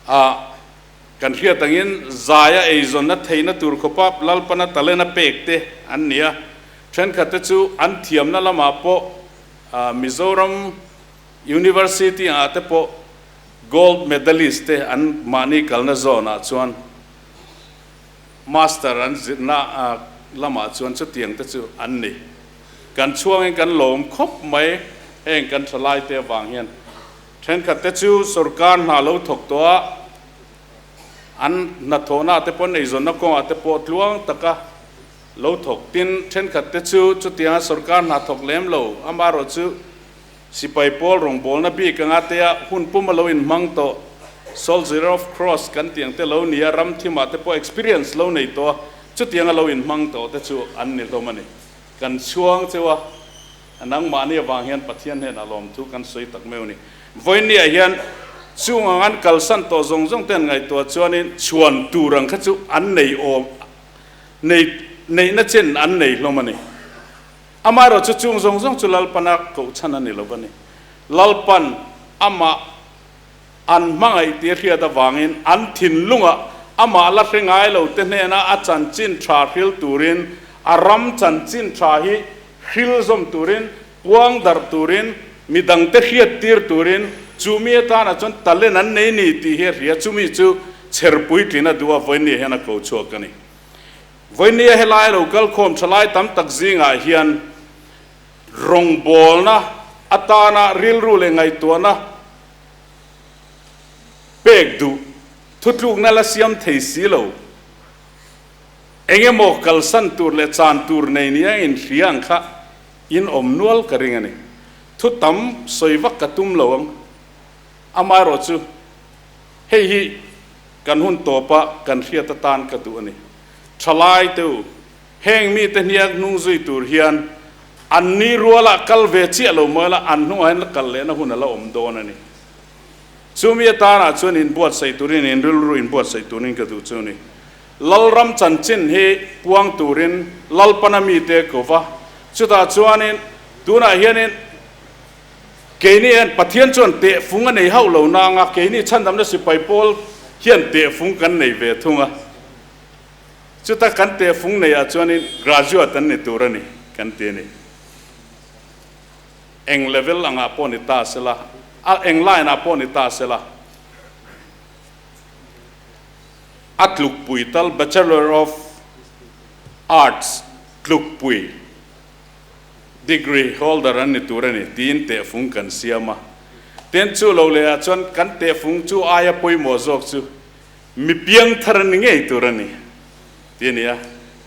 Speaker 7: a. Kan hriat angin zaia eizawnna theihna tur khawpa Lalpana talent a pek te an ni a, thenkhatte chu an thiamna lamah pawh Mizoram University ah te pawh Gold Medalist te an mahni kalna zawnah chuan Master an zirna lamah chuan chutiang te chu an ni. Kan chhuangin kan lawm khawp mai heng kan thalaite avang hian. Thenkhatte chu sorkar hna lo thawk tawh a, an hnathawhna te pawh an eizawnna kawngah te pawh tluang taka lo thawk. Tin, thenkhatte chu chutianga sorkar hna thawk lem lo, amaherawhchu sipai pawl rawngbawlna bik anga tea hun puma lo inhmang tawh, Soldier of Cross kan tih ang te lo nia, ram thimah te pawh experience lo nei tawh a, chutianga lo inhmang tawh te chu an ni hlawm a ni. Kan chhuang cheu a. Nangmahni avang hian Pathian hnenah lawmthu kan sawi tak meuh a ni. Vawiinniah hian chung ang an kalsan tawh zawng zawng te an ngaihtuah chuanin chhuan tur ang kha chu an nei awm nei neihna chen an nei hlawm a ni. Amaherawh chu chung zawng zawng chu Lalpana kohchhan a ni lo va ni. Lalpan amah an hmangaih tih a hriat avangin an thinlungah amah la hre ngai lo te hnena a chanchin tha hril turin a ram chanchin tha hi Hril zawm turin, puang darh turin, midangte hriat tir turin, chumi atana chuan talent an nei ni tih hi a hria. Chumi chu chher puitlin a duh a, Vawinia hian a ko chhuak a ni. Vawinia helai lo kal khawm tha lai tam tak zingah hian rawngbawlna. atana rilru leh ngaihtuahna pek duh thutlukna la siam thei si lo. Eng emaw kalsan tur leh chan tur nei nia inhria ang kha in awm nual ka ring a ni. Thu tam sawi vak ka tum lo ang. Amaherawh chu hei hi kan hun tawpa kan hriat atan ka duh a ni. Thalai te u, heng mite hniak hnung zui tur hian an ni rualah kal ve chiah lo mawi la, an hnungah hian la kal lehna hun a la awm dawn a ni. Chumi atanah chuan inbuatsaih turin, in rilru inbuatsaih turin ka duh chu a ni. Lalram chanchin hi puang turin Lalpana mite ko va, chutah chuanin tunah hianin keini hian Pathian chuan tehfung a nei hauh lo nanga keini chhandamna sipai pawl hian tehfung kan nei ve thung a. Chuta kan tehfung neiah chuanin graduate an ni tur a ni kan ti a ni. Eng level angah pawh ni ta sela, a eng line ah pawh ni ta sela, A tlukpui tal Bachelor of Arts tlukpui degree holder an ni tur a ni tiin tehfung kan siam a. Tin, chu lo leh ah chuan kan tehfung chu aia pawimawh zawk chu mi piangthar an ni ngei tur a ni ti a ni a.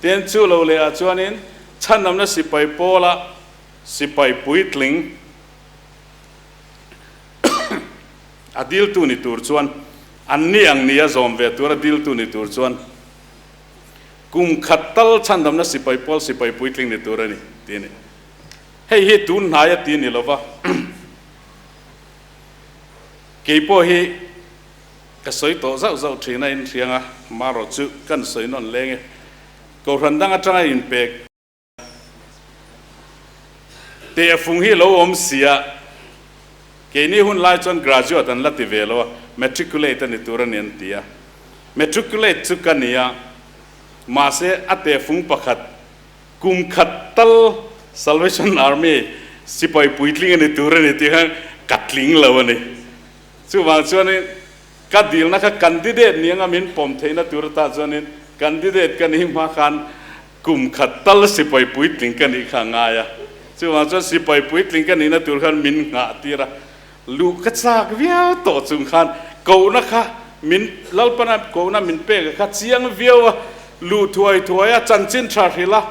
Speaker 7: Tin, chu lo leh ah chuanin chhanamna sipai pawla sipai puitling A diltu ni tur chuan an ni ang nia zawm ve tura diltu ni tur chuan kum khat tal chhandamna sipai pawl sipai puitling ni tur a ni tih a ni. Hei hi tun hnai a ti ni lova kei pawh hi ka sawi tawh zauh zauh thin a inhriang a, marawh chu kan sawi nawn leng e. Kohhran dang atanga inpek. Tehfung hi lo awm sia, keini hun lai chuan graduate an la ti ve lo a, matriculate a ni tur a ni an ti a. Matriculate chu ka ni a, mahse a tehfung pakhat kum khat tal Salvation Army sipai puitling a ni tur a ni tih khan ka tling lo a ni. Chuvang chuanin ka dilna kha candidate ni anga min pawm theihna tur ata chuanin candidate ka nih hma khan Kum khat tal sipai puitling ka nih kha a ngai a, chuvang chuan sipai puitling ka nihna tur khan min nghah tir a, luh ka chak viau tawh chung khan kohna kha min Lalpana kohna min pek a kha chiang viau a, luh thuai thuai a chanchin tha hrilh a,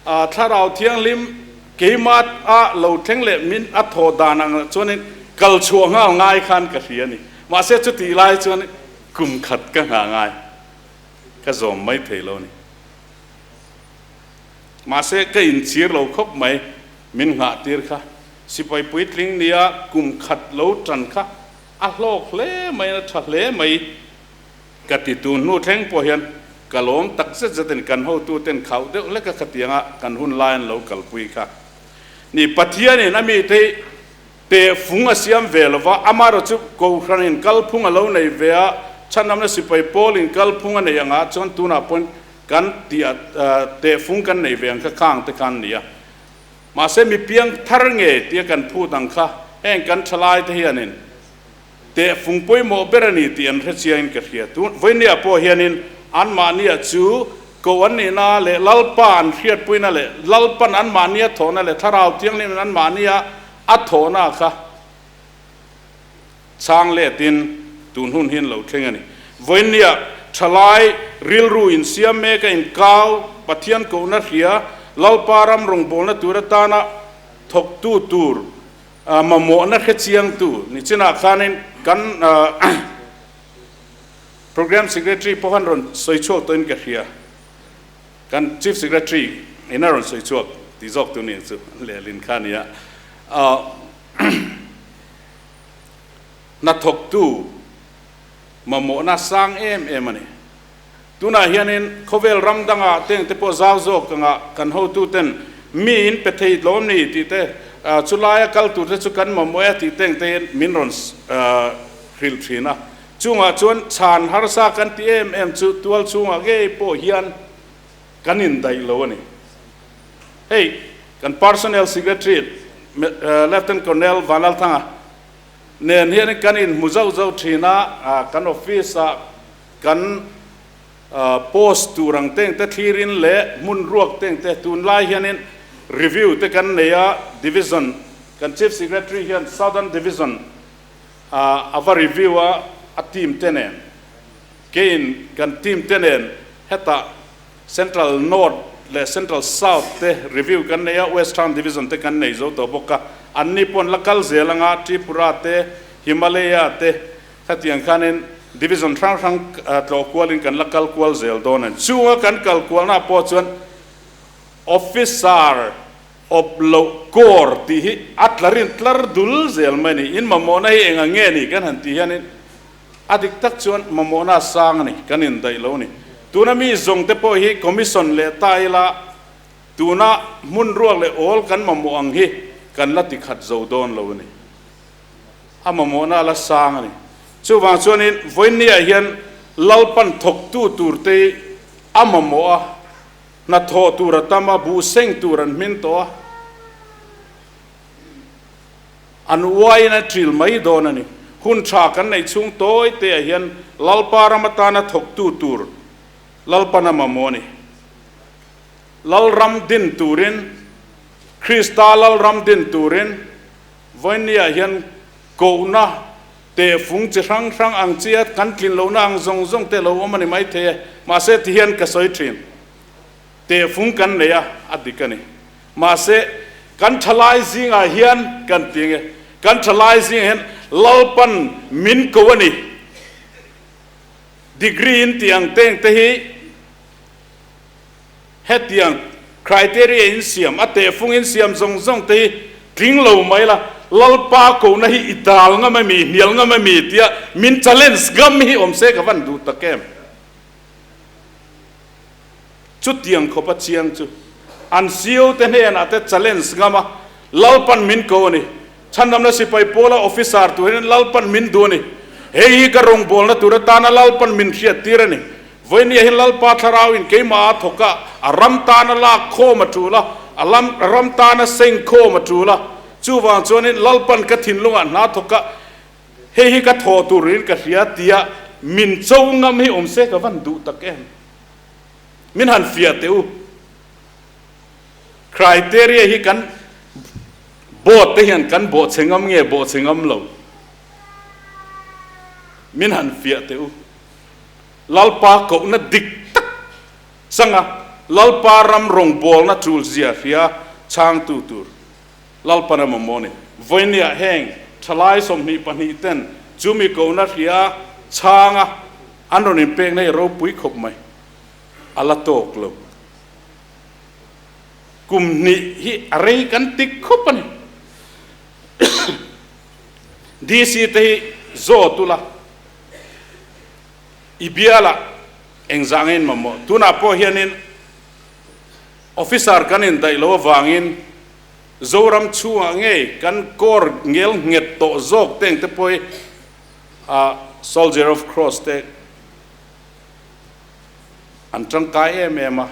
Speaker 7: a thlarau thianghlim keimah a lo thleng leh min a thaw dan ang chuanin kal chhuah nghal ngai khan ka hria a ni. Mahse chutih lai chuan kum khat ka nghah ngai ka zawm mai thei lo a ni. Mahse, ka inchhir lo khawp mai, min nghah tir kha. Sipai puitling nia kum khat lo tan kha a hlawk hle mai, a tha hle mai ka ti. Tun hnu thleng pawh hian ka lawm tak zet zet a ni, kan hotuten khauh deuh hlek a khatianga kan hun lai an lo kalpui kha. Ni, Pathianin a mite hi Tehfung a siam ve lo va, amaherawhchu Kohhranin kalphung a lo nei ve a, chhanamna sipai pawlin kalphung a nei angah chuan tunah pawhin kan tih tehfung kan nei ve ang kha khang te khan ni a. Mahse mi piang thar nge tia kan phut ang kha heng kan thalai te hianin tehfung pawimawh ber a ni tih an hre chiangin ka hria. Tun vawinia pawh hianin anmahnia chu ko an nihna leh Lalpa an hriatpuina leh Lalpan anmahnia thawhna leh Thlarau Thianghlimin anmahnia A thawhna kha chhang letin tun hun hian lo thleng a ni. Vawinia thalai rilru insiam mek a inkau, Pathian kohna hria, Lalpa ram rawngbawlna tur atana thawktu tur mamawhna hre chiangtu ni chinah khanin kan Programme Secretary pawh khan rawn sawi chhuak tawhin ka hria. Kan Chief Secretary in a rawn sawi chhuak tih zawk tu ni chu lehlin kha a ni a. Hnathawktu mamawhna sang em em a ni. Tunah hianin khawvel ram dangah teng te pawh zau zawk anga kan hotuten mi in pe thei tlawm ni tih te, chulaia kal tur te chu kan mamawh e tih teng te hian min rawn hrilh thin a. Chungah chuan chhan harsa kan ti em em chu tual chhungah ngei pawh hian kan indaih lo a ni. Hei kan Personnel Secretary Lieutenant Colonel Vanlalthanga nen hian kan inhmu zauh zauh thin a, kan office ah kan post tur ang teng te thlirin leh hmun ruak teng te tunlai hianin review te kan nei a, division. Kan Chief Secretary hian Southern Division a va review a, a team te nen, keiin kan team te nen hetah Central North leh Central South te review kan nei a, Western Division te kan nei zo tawh bawk a, anni pawh an la kal zel anga Tripura te, Himalaya te khatiang khanin Division hrang hrang tlawh kualin kan la kal kual zel dawn a ni. Chunga kan kal kualna pawh chuan Officer Awp loh kawr tih hi a tlarin tlar dul zel mai a ni. In mamawhna hi eng ang nge ni kan han tih hianin a dik tak chuan mamawhna a sang a ni, kan indaih lo a ni. Tuna mi zawng te pawh hi commission leh ta ila tuna hmun ruak leh awl kan mamawh ang hi kan la ti khat zo dawn lo a ni. A mamawhna a la sang a ni. Chuvang chuanin vawiinniah hian Lalpan thawktu turte hi a mamawh a. Hnathawh tur a tam a, buh seng tur an hmin tawh a, an uaiin a ṭil mai dawn a ni. Hun ṭha kan neih chhung tawi te ah hian Lalpa ram atana thawktu tur Lalpan a mamawh a ni. Lalram din turin, Krista Lalram din turin vawiinni ah hian kohna Tehfung chi hrang hrang ang chia kan tlin lohna ang zawng zawng te lo awm a ni maithei e. Mahse ti hian ka sawi thin. Tehfung kan nei a, a dik a ni. Mahse kan thalai zingah hian kan ti nge? Kan thalai zingah hian Lalpan min ko a ni. Degree in tih ang teng te hi Hetiang criteria in siam, a tehfung in siam zawng zawng te hi tling lo mai la, Lalpa kohna hi i dal ngam emi, i hnial ngam emi tia min challenge ngam hi awm se ka van duh tak em? Chutiang khawp a chiang chu an CEO te hnenah te challenge ngam a, Lalpan min ko a ni. Chhandamna sipai pawla officer tur hian Lalpan min duh a ni. Hei hi ka rawngbawlna tur atana Lalpan min hriattir a ni. Vawinia hian Lalpa thlarauin keimah a thawk a, a ram tana lak khawm a tul a, a lam ram tana seng khawm a tul a. Chuvang chuanin Lalpan ka thinlungah hna thawk a, hei hi ka thawh turin ka hria tia min cho ngam hi awm se ka van duh tak em? Min han fiah teh u. Criteria hi kan board te hian kan bawhchhe ngam nge bawhchhe ngam lo? Min han fiah teh u. Lalpa kohna dik tak changa Lalpa ram rawngbawlna tul zia hria chhangtu tur Lalpan a mamawh a ni. Vawinia heng thalai 22 ten chumi kohna hria chhanga an rawn inpekna hi ropui khawp mai a la tawk lo. Kum hnih hi a rei kan tik khawp a ni. DC te hi zawt ula. I bialah engzah nge in mamawh? Tunah pawh hianin officer kan indaih lo avangin Zoram chhungah ngei kan kawr ngel nghet tawh zawk te engte pawh hi Soldier of Cross te an tangkai em em a,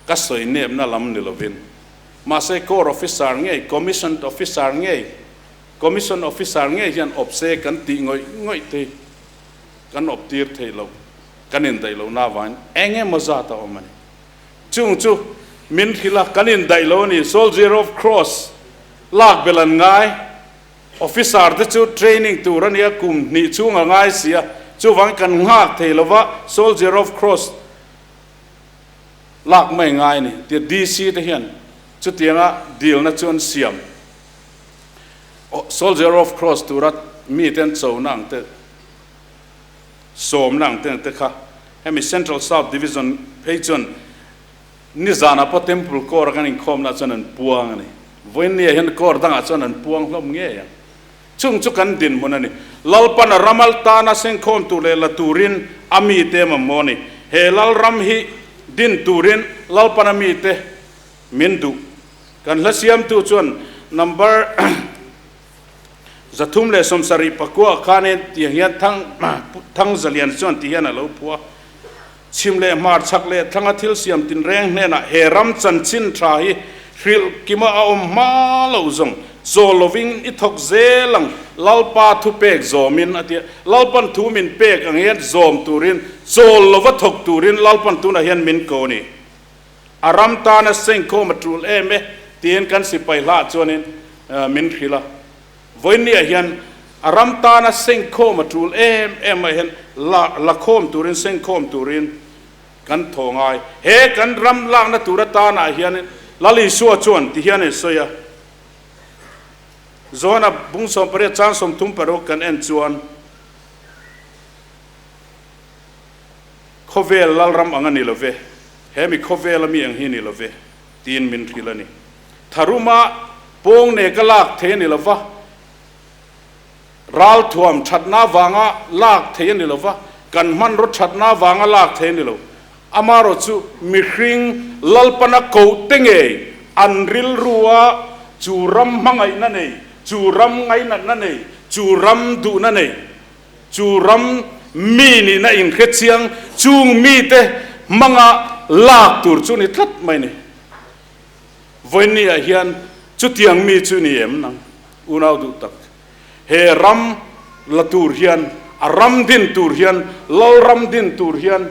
Speaker 7: ka sawi nepna lam ni lovin. Mahse Corps officer ngei, Commissioned officer ngei, Commission officer ngei hian awp se kan tih ngawih ngawih te hi kan awp tir thei lo, kan indaih lohna avangin eng emaw zat a awm a ni. Chung chu min hrilh a, kan indaih lo a ni. Soldier of Cross lak belh an ngai, officer te chu training tur a nia, kum hnih chhung a ngai si a, chuvangin kan nghak thei lo va, Soldier of Cross lak mai ngai a ni tia DC te hian chutianga dilna chu an siam. Soldier of Cross tura mite an chona ang te, sawmna ang te ang te kha hemi Central South Division phei chuan nizanah pawh Temple Corps a kan inkhawmna chuan an puang a ni. Vawiinniah hian Corps dangah chuan an puang hlawm ngei ang. Chung chu kan dinhmun a ni. Lalpan a ram altana sengkhawm tur leh la turin a mite mamawh a ni. He Lalram hi din turin Lalpan a mite min duh. Kan hla siamtu chuan number 379 khanin tiang hian Thang Thangzalian chuan ti hian a lo phuah. Chhim leh hmar chhak leh thlanga thil siam tinreng hnenah he ram chanchin tha hi hrilh kima a awm hma lo zawng chaw lovin i thawk zel ang Lalpa thu pek zawmin a ti a. Lalpan thu min pek ang hian zawm turin chaw lova thawk turin Lalpan tunah hian min ko a ni. A ram tana sengkhawm a tul em e. Tiin kan sipai hlah chuanin min hrilh a. Vawiinniah hian a ram tana sengkhawm a tul em em mai hian la la khawm turin sengkhawm turin kan thaw ngai. He kan ram lakna tur atanah hian Lal Isua chuan ti hian a insawi a. Johana bung 18 chang 36 kan en chuan Khawvel Lalram ang a ni lo ve, he mi khawvela mi ang hi a ni lo ve tiin min hrilh a ni. Tharuma pawng ne ka lak thei a ni lo va, ralthuam thatna vanga lak thei a ni lo va, kan hmanraw thatna vanga lak thei a ni lo. Amarawh chu mihring Lalpana kohte ngei an rilrua chu ram hmangaihna nei, chu ram ngainatna nei, chu ram duhna nei, chu ram mi nihna inhre chiang chung mite hmanga lak tur chu ni tlat mai ni. Vawiinniah hian chutiang mi chu ni em nang unau duh tak? He ram la tur hian, a ram din tur hian, lal ram din tur hian,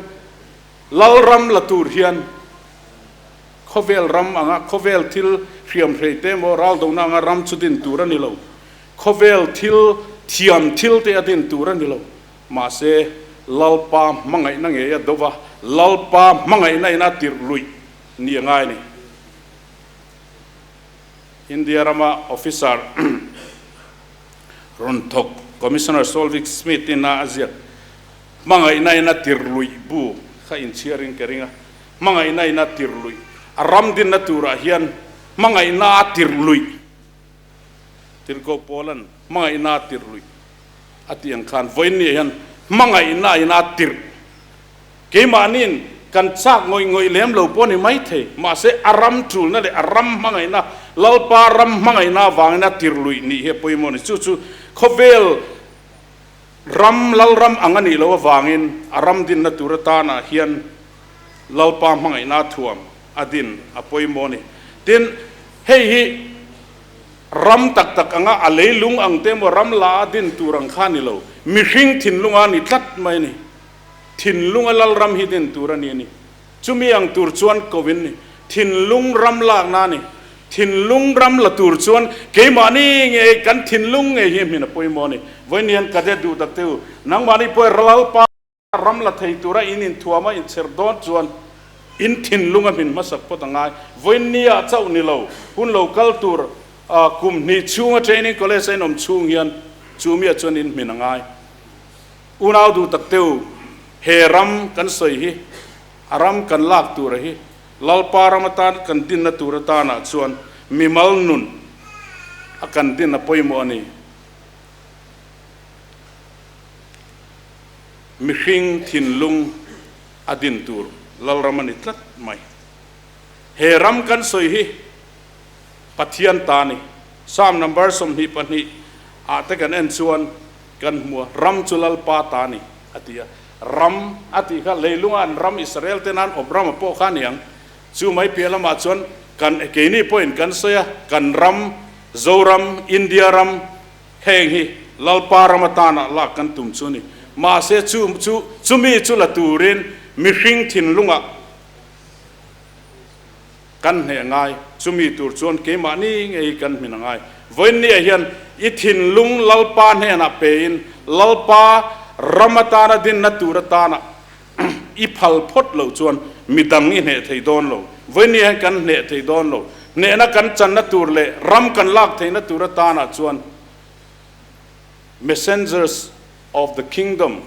Speaker 7: lal ram la tur hian khawvel ram anga khawvel thil hriam hrei te emaw raldona anga ram chu din tur a ni lo. Khawvel thil thiam thil te a din tur a ni lo. Mahse, Lalpa hmangaihna ngei a do va, Lalpa hmangaihna in a tirh luih ni a ngai a ni. India rama officer rawn thawk Commissioner Solvik Smith in a ziak hmangaihna in a tirh luih bu kha inchhiarin ka ring a, hmangaihna in a tirh luih a ram dinna turah hian hmangaihna a tirh luih Tirhkoh Paulan hmangaihna a tirh luih a tih ang khan vawiinniah hian hmangaihna in a tirh. Keimahniin kan chak ngawih ngawih lem lo pawh a ni maithei, mahse a ram tulna leh a ram hmangaihna, Lalpa ram hmangaihna avangin a tirh luih nih hi a pawimawh a ni. Chu chu khawvel ram, Lalram ang a nih loh avangin a ram dinna tur atanah hian Lalpa hmangaihna a thuam a din a pawimawh a ni. Tin, hei hi ram tak tak anga a leilung ang te emaw ram la a din tur ang kha a ni lo, mihring thinlunga a ni tlat mai a ni. Thinlunga Lalram hi din tur a ni a ni. Chumi ang tur chuan ko in ni. Thinlung ram lakna a ni. Thinlung ram la tur chuan keimahni nge kan thinlung ngei hi a hmin a pawimawh a ni. Vawiin hian cadet duh tak te u, nangmahni pawh Lalpa ram la thei tura in inthuam a inchher dawn chuan in thinlung a hmin hmasak phawt a ngai. Vawiin nia chauh ni lo, hun lo kal tur kum hnih chhunga training college a inawm chhung hian chumia chuan in hmin a ngai. Unau duh tak teu, he ram kan sawi hi a ram kan lak tura hi Lalpa ram atan kan dinna tur atanah chuan mimal nun a kan din a pawimawh a ni. Mihring thinlung a din tur Lalram a ni tlat mai. He ram kan sawi hi Pathian ta a ni. Psalm number 22 ah te kan en chuan Kan hmu a, ram chu Lalpa ta a ni, a ti a. Ram a tih kha leilunga an ram Israel te nan awp ram a pawh kha a ni ang. Chu mai piah lamah chuan kan keini pawhin kan sawi a, kan ram, Zoram, India ram, heng hi Lalpa ram atana lak kan tum chu a ni. Mahse chu chu chumi chu la turin mihring thinlungah Kan hneh ngai, chumi tur chuan keimahni ngei kan hmin a ngai. Vawiinniah hian i thinlung Lalpa hnenah pein Lalpa ram atana dinna tur atana i phal phawt loh chuan midang i hneh thei dawn lo. Vawiinniah hian kan hneh thei dawn lo. Hnehna kan channa tur leh ram kan lak theihna tur atana chuan Messengers of the Kingdom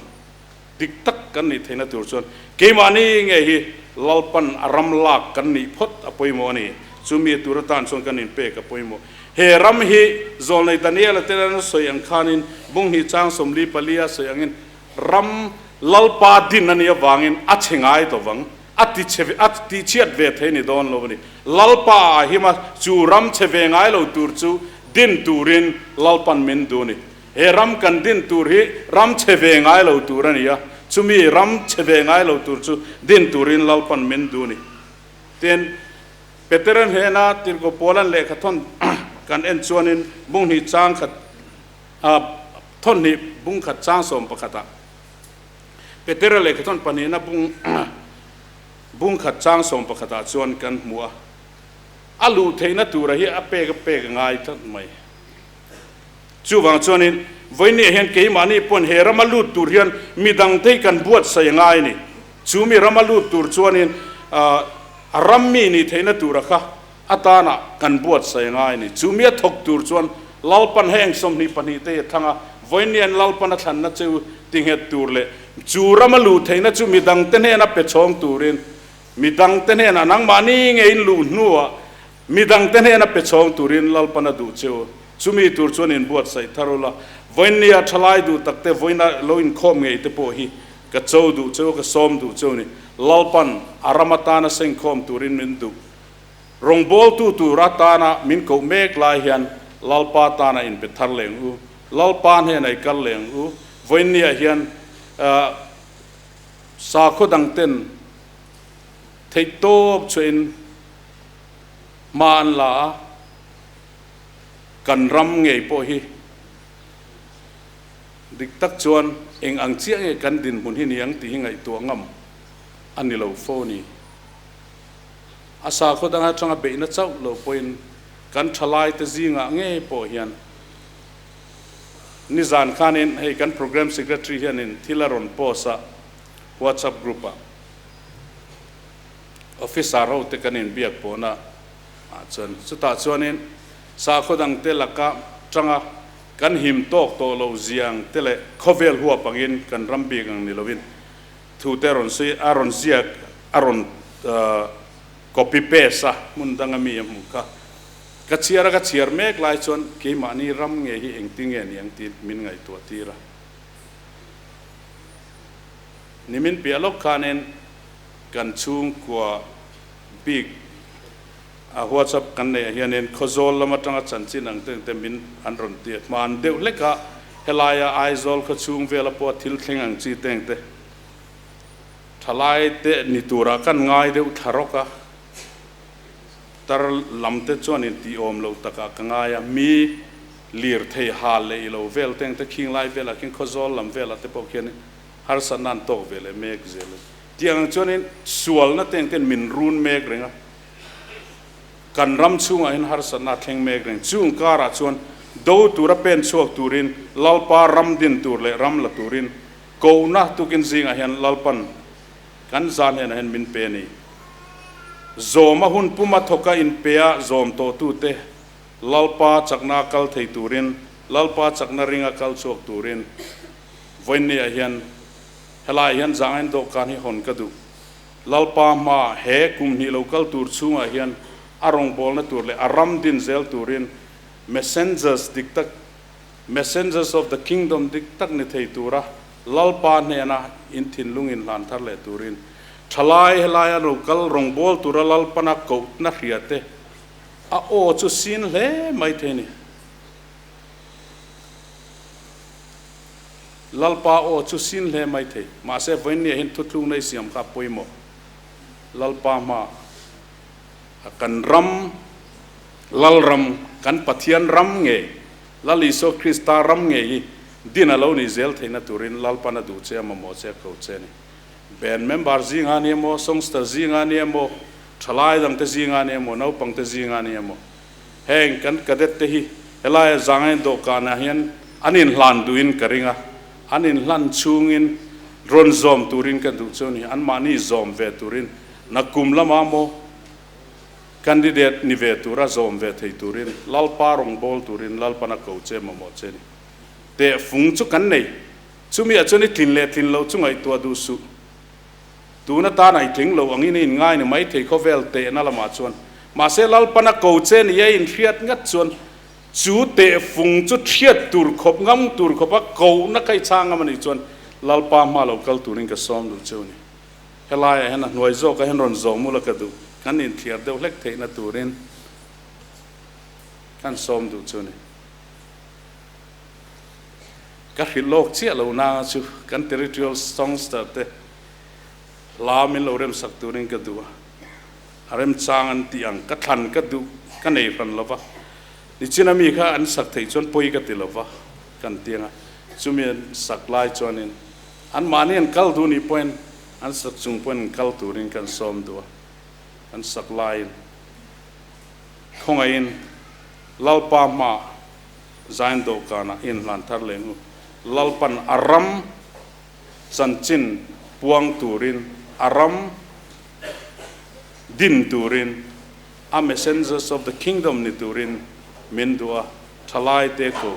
Speaker 7: Dik tak kan nih theihna tur chuan keimahni nge hi Lalpan a ram lak kan nih phawt a pawimawh a ni. Chumi tur atan chuan kan inpek a pawimawh. He ram hi Zawlnei Daniela te lana sawi ang khanin bung hnih chang 44 a sawi angin ram Lalpa din a nih avangin a chhe ngai lo vang, a ti chhe a ti chhiat ve thei ni dawn lo a ni. Lalpa a him a, chu ram chhe ve ngai lo tur chu din turin Lalpan min duh a ni. He ram kan din tur hi ram chhe ve ngai lo tur a ni a, chumi ram chhe ve ngai lo tur chu din turin Lalpan min duh a ni. Tin, Peteran hnena Tirhkoh Paulan lehkha thawn kan en chuanin bung hnih chang khat, thawn hnih bung khat chang sawm pakhatah Petera lehkha thawn pahnihna bung bung khat chang sawm pakhatah chuan kan hmu a. A luh theihna tura hi a pek a pek a ngai tlat mai. Chuvang chuanin vawinia hian keimahni pawn he rama lut tur hian midangte hi kan buatsaih a ngai a ni. Chu mi rama lut tur chuanin a ram mi nih theihna tura kha atana kan buatsaih a ngai a ni. Chu mi a thawk tur chuan Lalpan heng 22 te hi a thlang a, vawinia Lalpan a thlanna chu tinghet tur leh chu rama luh theihna chu midangte hnena pe chhawng turin midangte hnenah nangmahni ngeiin luh hnuah Midangte hnena pe chhawng turin Lalpan a duh che u. Chumi tur chuan inbuatsaih thar ula, vawinia thalai duh takte vawiina lo inkhawm ngei te pawh hi ka cho duh che u, ka sawm duh che u ni. Lalpan a ram atana sengkhawm turin min duh. Rawngbawltu tur atana min koh mek lai hian Lalpa tana inpe thar leng u. Lalpa hnena i kal leng u. Vawinia hian sakhaw dangten theihtawp chhuahin Hma an la a, kan ram ngei pawh hi dik tak chuan eng ang chiah nge kan dinhmun hi ni ang tih hi ngaihtuah ngam a ni lo fo ni. A sakhaw dang atanga beihna chauh lo pawhin kan thalaite zingah ngei pawh hian nizan khanin hei kan Programme Secretary hianin thil a rawn post a WhatsApp group ah. Officer ho te kan inbiak pawhna ah chuan chutah chuanin sakhaw dang te laka tanga kan him tawk tawh lo ziang te leh khawvel huap angin kan ram bik ang ni lovin thu te rawn sawi a rawn ziak a rawn copy paste a hmun danga mi a hmuh kha ka chhiar a ka chhiar mek lai chuan keimahni ram nge hi engtin nge ni ang tih min ngaihtuah tir a nimin piah lawk khanin Kan chhungkua bik a WhatsApp kan neih ah hianin Khawzawl lam atanga chanchin ang te te min an rawn ti a, hman deuh hlek a helaia Aizawl khaw chhung vela pawh thil thleng ang chi te ang te thalai te ni turah kan ngai deuh thla rawk a, tar lam te chuan in tih awm loh takah ka ngai a, mi lirthei hal leh ilo vel te ang te khing lai velah khian Khawzawl lam velah te pawh khian harsatna an tawk ve leh mek zel a ni. Tiang ang chuanin sualna te engten min run mek reng a, kan ram chhungah hian harsatna a thleng mek reng. Chung karah chuan do tura pen chhuak turin Lalpa ram din tur leh ram la turin kohna tukin zingah hian Lalpan kan zan hnenah hian min pe a ni. Zawma hun puma thawka inpea zawm tawhtute Lalpa chakna kal thei turin, Lalpa chakna ringa kal chhuak turin vawiinniah hian Helaiah hian zangain dawhkan hi hawn ka duh. Lalpa hma he kum hnih lo kal tur chhungah hian a rawngbawlna tur leh a ram din zel turin messengers dik tak, messengers of the kingdom dik tak ni thei tura Lalpa hnena in thinlung in hlan thar leh turin thalai helaia lo kal rawngbâwl tura Lalpana kohna hria te a aw chu sin hle mai thei a ni. Lalpa aw chu sin hle mai thei. Mahse, vawiinniah hian thutlukna i siam kha a pawimawh. Lalpa hma a kan ram, Lalram, kan Pathian ram nge, Lal Isua Krista ram nge hi din a lo nih zel theihna turin Lalpan a duh che a mamawh che a ko che a ni. Band member zinga ni emaw, songster zinga ni emaw, thalai dangte zinga ni emaw, naupangte zinga ni emaw, Heng kan cadet te hi helaia zangain dawhkanah hian an inhlan duhin ka ring a, an inhlan chhungin rawn zawm turin ka duh chu a ni. Anmahni zawm ve turin nakum lama maw candidate ni ve tura zawm ve thei turin Lalpa rawngbâwl turin Lalpan a ko che mamawh che a ni. Tehfung chu kan nei. Chumi ah chuan i tlin leh tlin loh chu ngaihtuah duh suh. Tun atan a i tling lo angin i inngai ni maithei khawvel tehna lamah chuan. Mahse Lalpan a ko che ni a inhriat ngat chuan chu tehfung chu thiat tur khawp ngam tur khawpa kohna kha i chhang ngam a nih chuan Lalpa hma lo kal turin ka sawm duh cheu ni. Helaiah hian a hnuai zawkah hian rawn zawm ula ka duh. Kan inthiar deuh hlek theihna turin kan sawm duh chu ni. Ka hrilh lawk chiah lo nanga chu kan territorial songster te hla min lo remsak turin ka duh a, a remchang an tih ang ka thlan ka duh ka nei hran lo va, nichina mi kha an sak theih chuan pawi ka ti lo va kan ti ang a, chumi an sak lai chuanin anmahni an kal duh nih pawhin an sak chung pawhin an kal turin kan sawm duh a, an sak laiin. Khawngaihin Lalpa hmaah Zion dawhkanah i inhlan thar leng u. Lalpan a ram chanchin puang turin, a ram din turin, a messengers of the kingdom ni turin min duh a, thalaite ko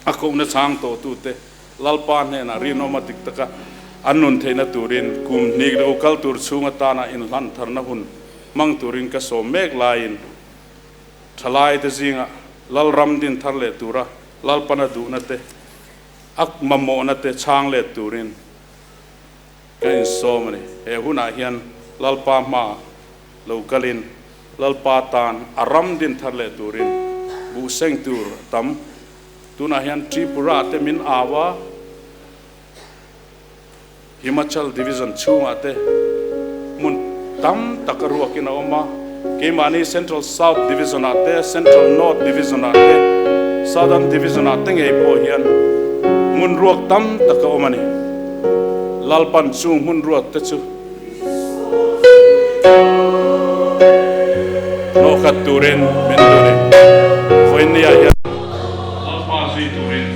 Speaker 7: a kohna chhang tawhtute Lalpa hnenah rinawm a dik taka an nun theihna turin kum hnih lo kal tur chhung atana inhlan tharna hun hmang turin ka sawm mek laiin thalaite zingah Lalram din thar leh tura Lalpana duhna te a mamawhna te chhang let turin ka insawm a ni. He hunah hian Lalpa hmaah lo kalin Lalpa tan a ram din thar leh turin buh seng tur a tam. Tunah hian Tripura te min au a, Himachal Division chhungah te hmun tam tak a ruakin a awm a, keimahni Central South Division ah te, Central North Division ah te, Southern Division ah te ngei pawh hian hmun ruak tam tak a awm a ni. Lalpan chung hmun ruak te chu hnawhkhat turin min duh a ni. Vawiinniah hian. Lalpa zui turin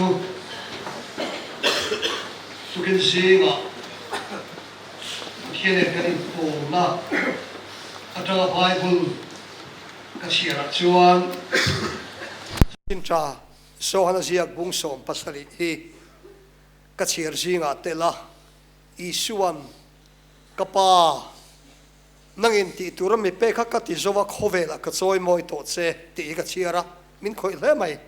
Speaker 9: u. Tukin zingah Pathian nen kan inpawlna atanga Bible ka chhiarah chuan Chincha Sohana ziak bung 17 hi ka chhiar zingah tel a, Isuan ka Pa nangin tih tura mi pek kha ka ti zo a, khawvelah ka chawi mawi tawh che tih hi ka chhiar a, min khawih hle mai.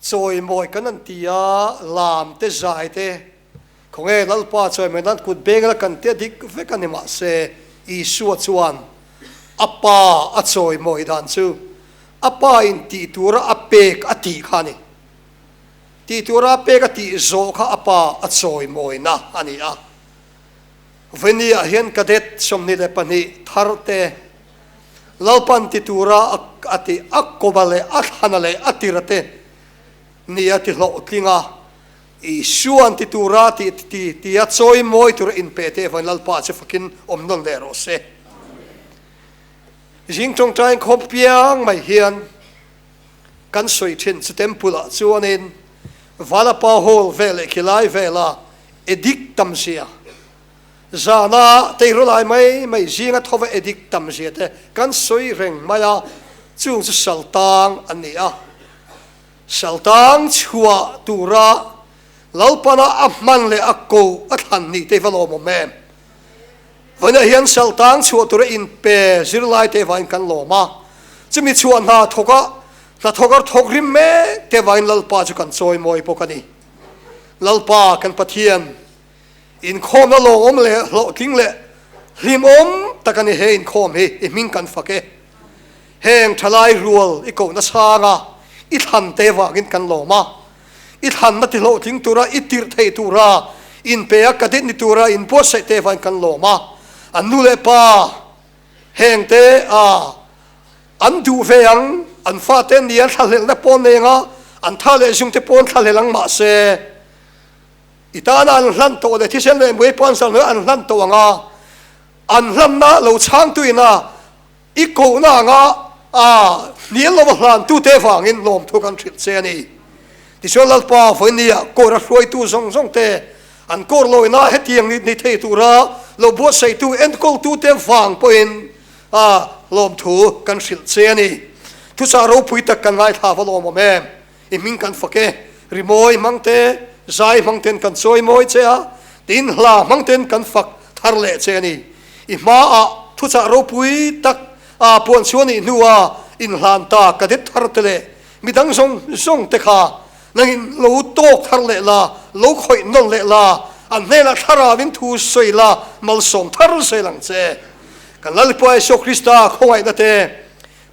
Speaker 9: Chawimawi kan an ti a, lam te zai te, khawnge Lalpa chawimawi nan kut beng la kan tia dik vek a ni mahse Isua chuan a pa a chawimawi dan chu a pa in tih tura a pek a tih kha a ni. Tih tura a pek a tih zawh kha a pa a chawimawina a ni a. Vawini ah hian cadet 22 thar te Lalpan ti tura a ti a kawma leh a thlana leh a tira te ni a ti hlawhtling a, Isua'n ti tura ti ti ti a chawi mawi tura inpe te evain Lalpa chu fakin awm nawn leh rawh se. Zing tawngtai khawm piang mai hian kan sawi thin chu temple ah chuanin Valapa Hall vel leh khilai vela edik tam zia Zana teirawlai mai mai zinga thova edik tam zia te kan sawi reng mai a, chung chu saltang an ni a. Saltang chhuah tura Lalpana a hman leh a ko a thlan nih te hi va lawmawm em? Vawiinah hian saltang chhuah tura inpe zirlai te vangin kan lawm a, chumi chhuah hna thawka hnathawk a thawk rim mek te vangin Lalpa chu kan chawimawi bawk a ni. Lalpa kan Pathian Inkhawmna lawngawm leh hlawhtling leh hlimawm tak a ni he inkhawm hi i hming kan fak e. Heng thalai rual i kohna sanga i thlan te vangin kan lawm a. I thlanna ti hlawhtling tura i tirh thei tura inpe a cadet ni tura inbuatsaih te vangin kan lawm a. An nu leh pa heng te a an duh ve ang, an fate nia thlahlelna pawn nei anga an tha leh zung te pawn thlahlel ang mahse, I tana an hlan tawh leh thisen leh mui pawh an zal hnuaiah an hlan tawh ang a, an hlanna lo chhangtuina i kohna anga a hnial lova hlantute vangin lawmthu kan hrilh che a ni. Tichuan Lalpa vawinia kawr a hruaitu zawng zawng te, an kawr lawina hetiang ni thei tura lo buatsaihtu enkawltute vang pawhin a lawmthu kan hrilh che a ni. Thuchah ropui tak kan ngaithla va lawmawm em? I hming kan fak e, rimawi hmang te, zai hmang ten kan chawi mawi che a, tin hla hmang ten kan fak thar leh che a ni. I hmaah thuchah ropui tak a puan chhuah nih hnua inhlan ta cadet thar te leh midang zawng zawng te kha nangin lo tawk thar leh la, lo khawih nawn leh la, an hnenah thlarauin thu sawi la, malsawm thar zel ang che. Kan Lalpa Isua Krista khawngaihna te,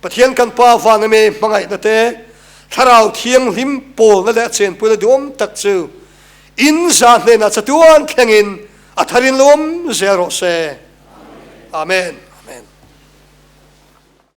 Speaker 9: Pathian kan Pa van ame hmangaihna te, Thlarau Thianghlim pawlna leh a chenpuina duhawm tak chu in za hnenah chatuan thlengin a tharin lo awm zel rawh se. Amen.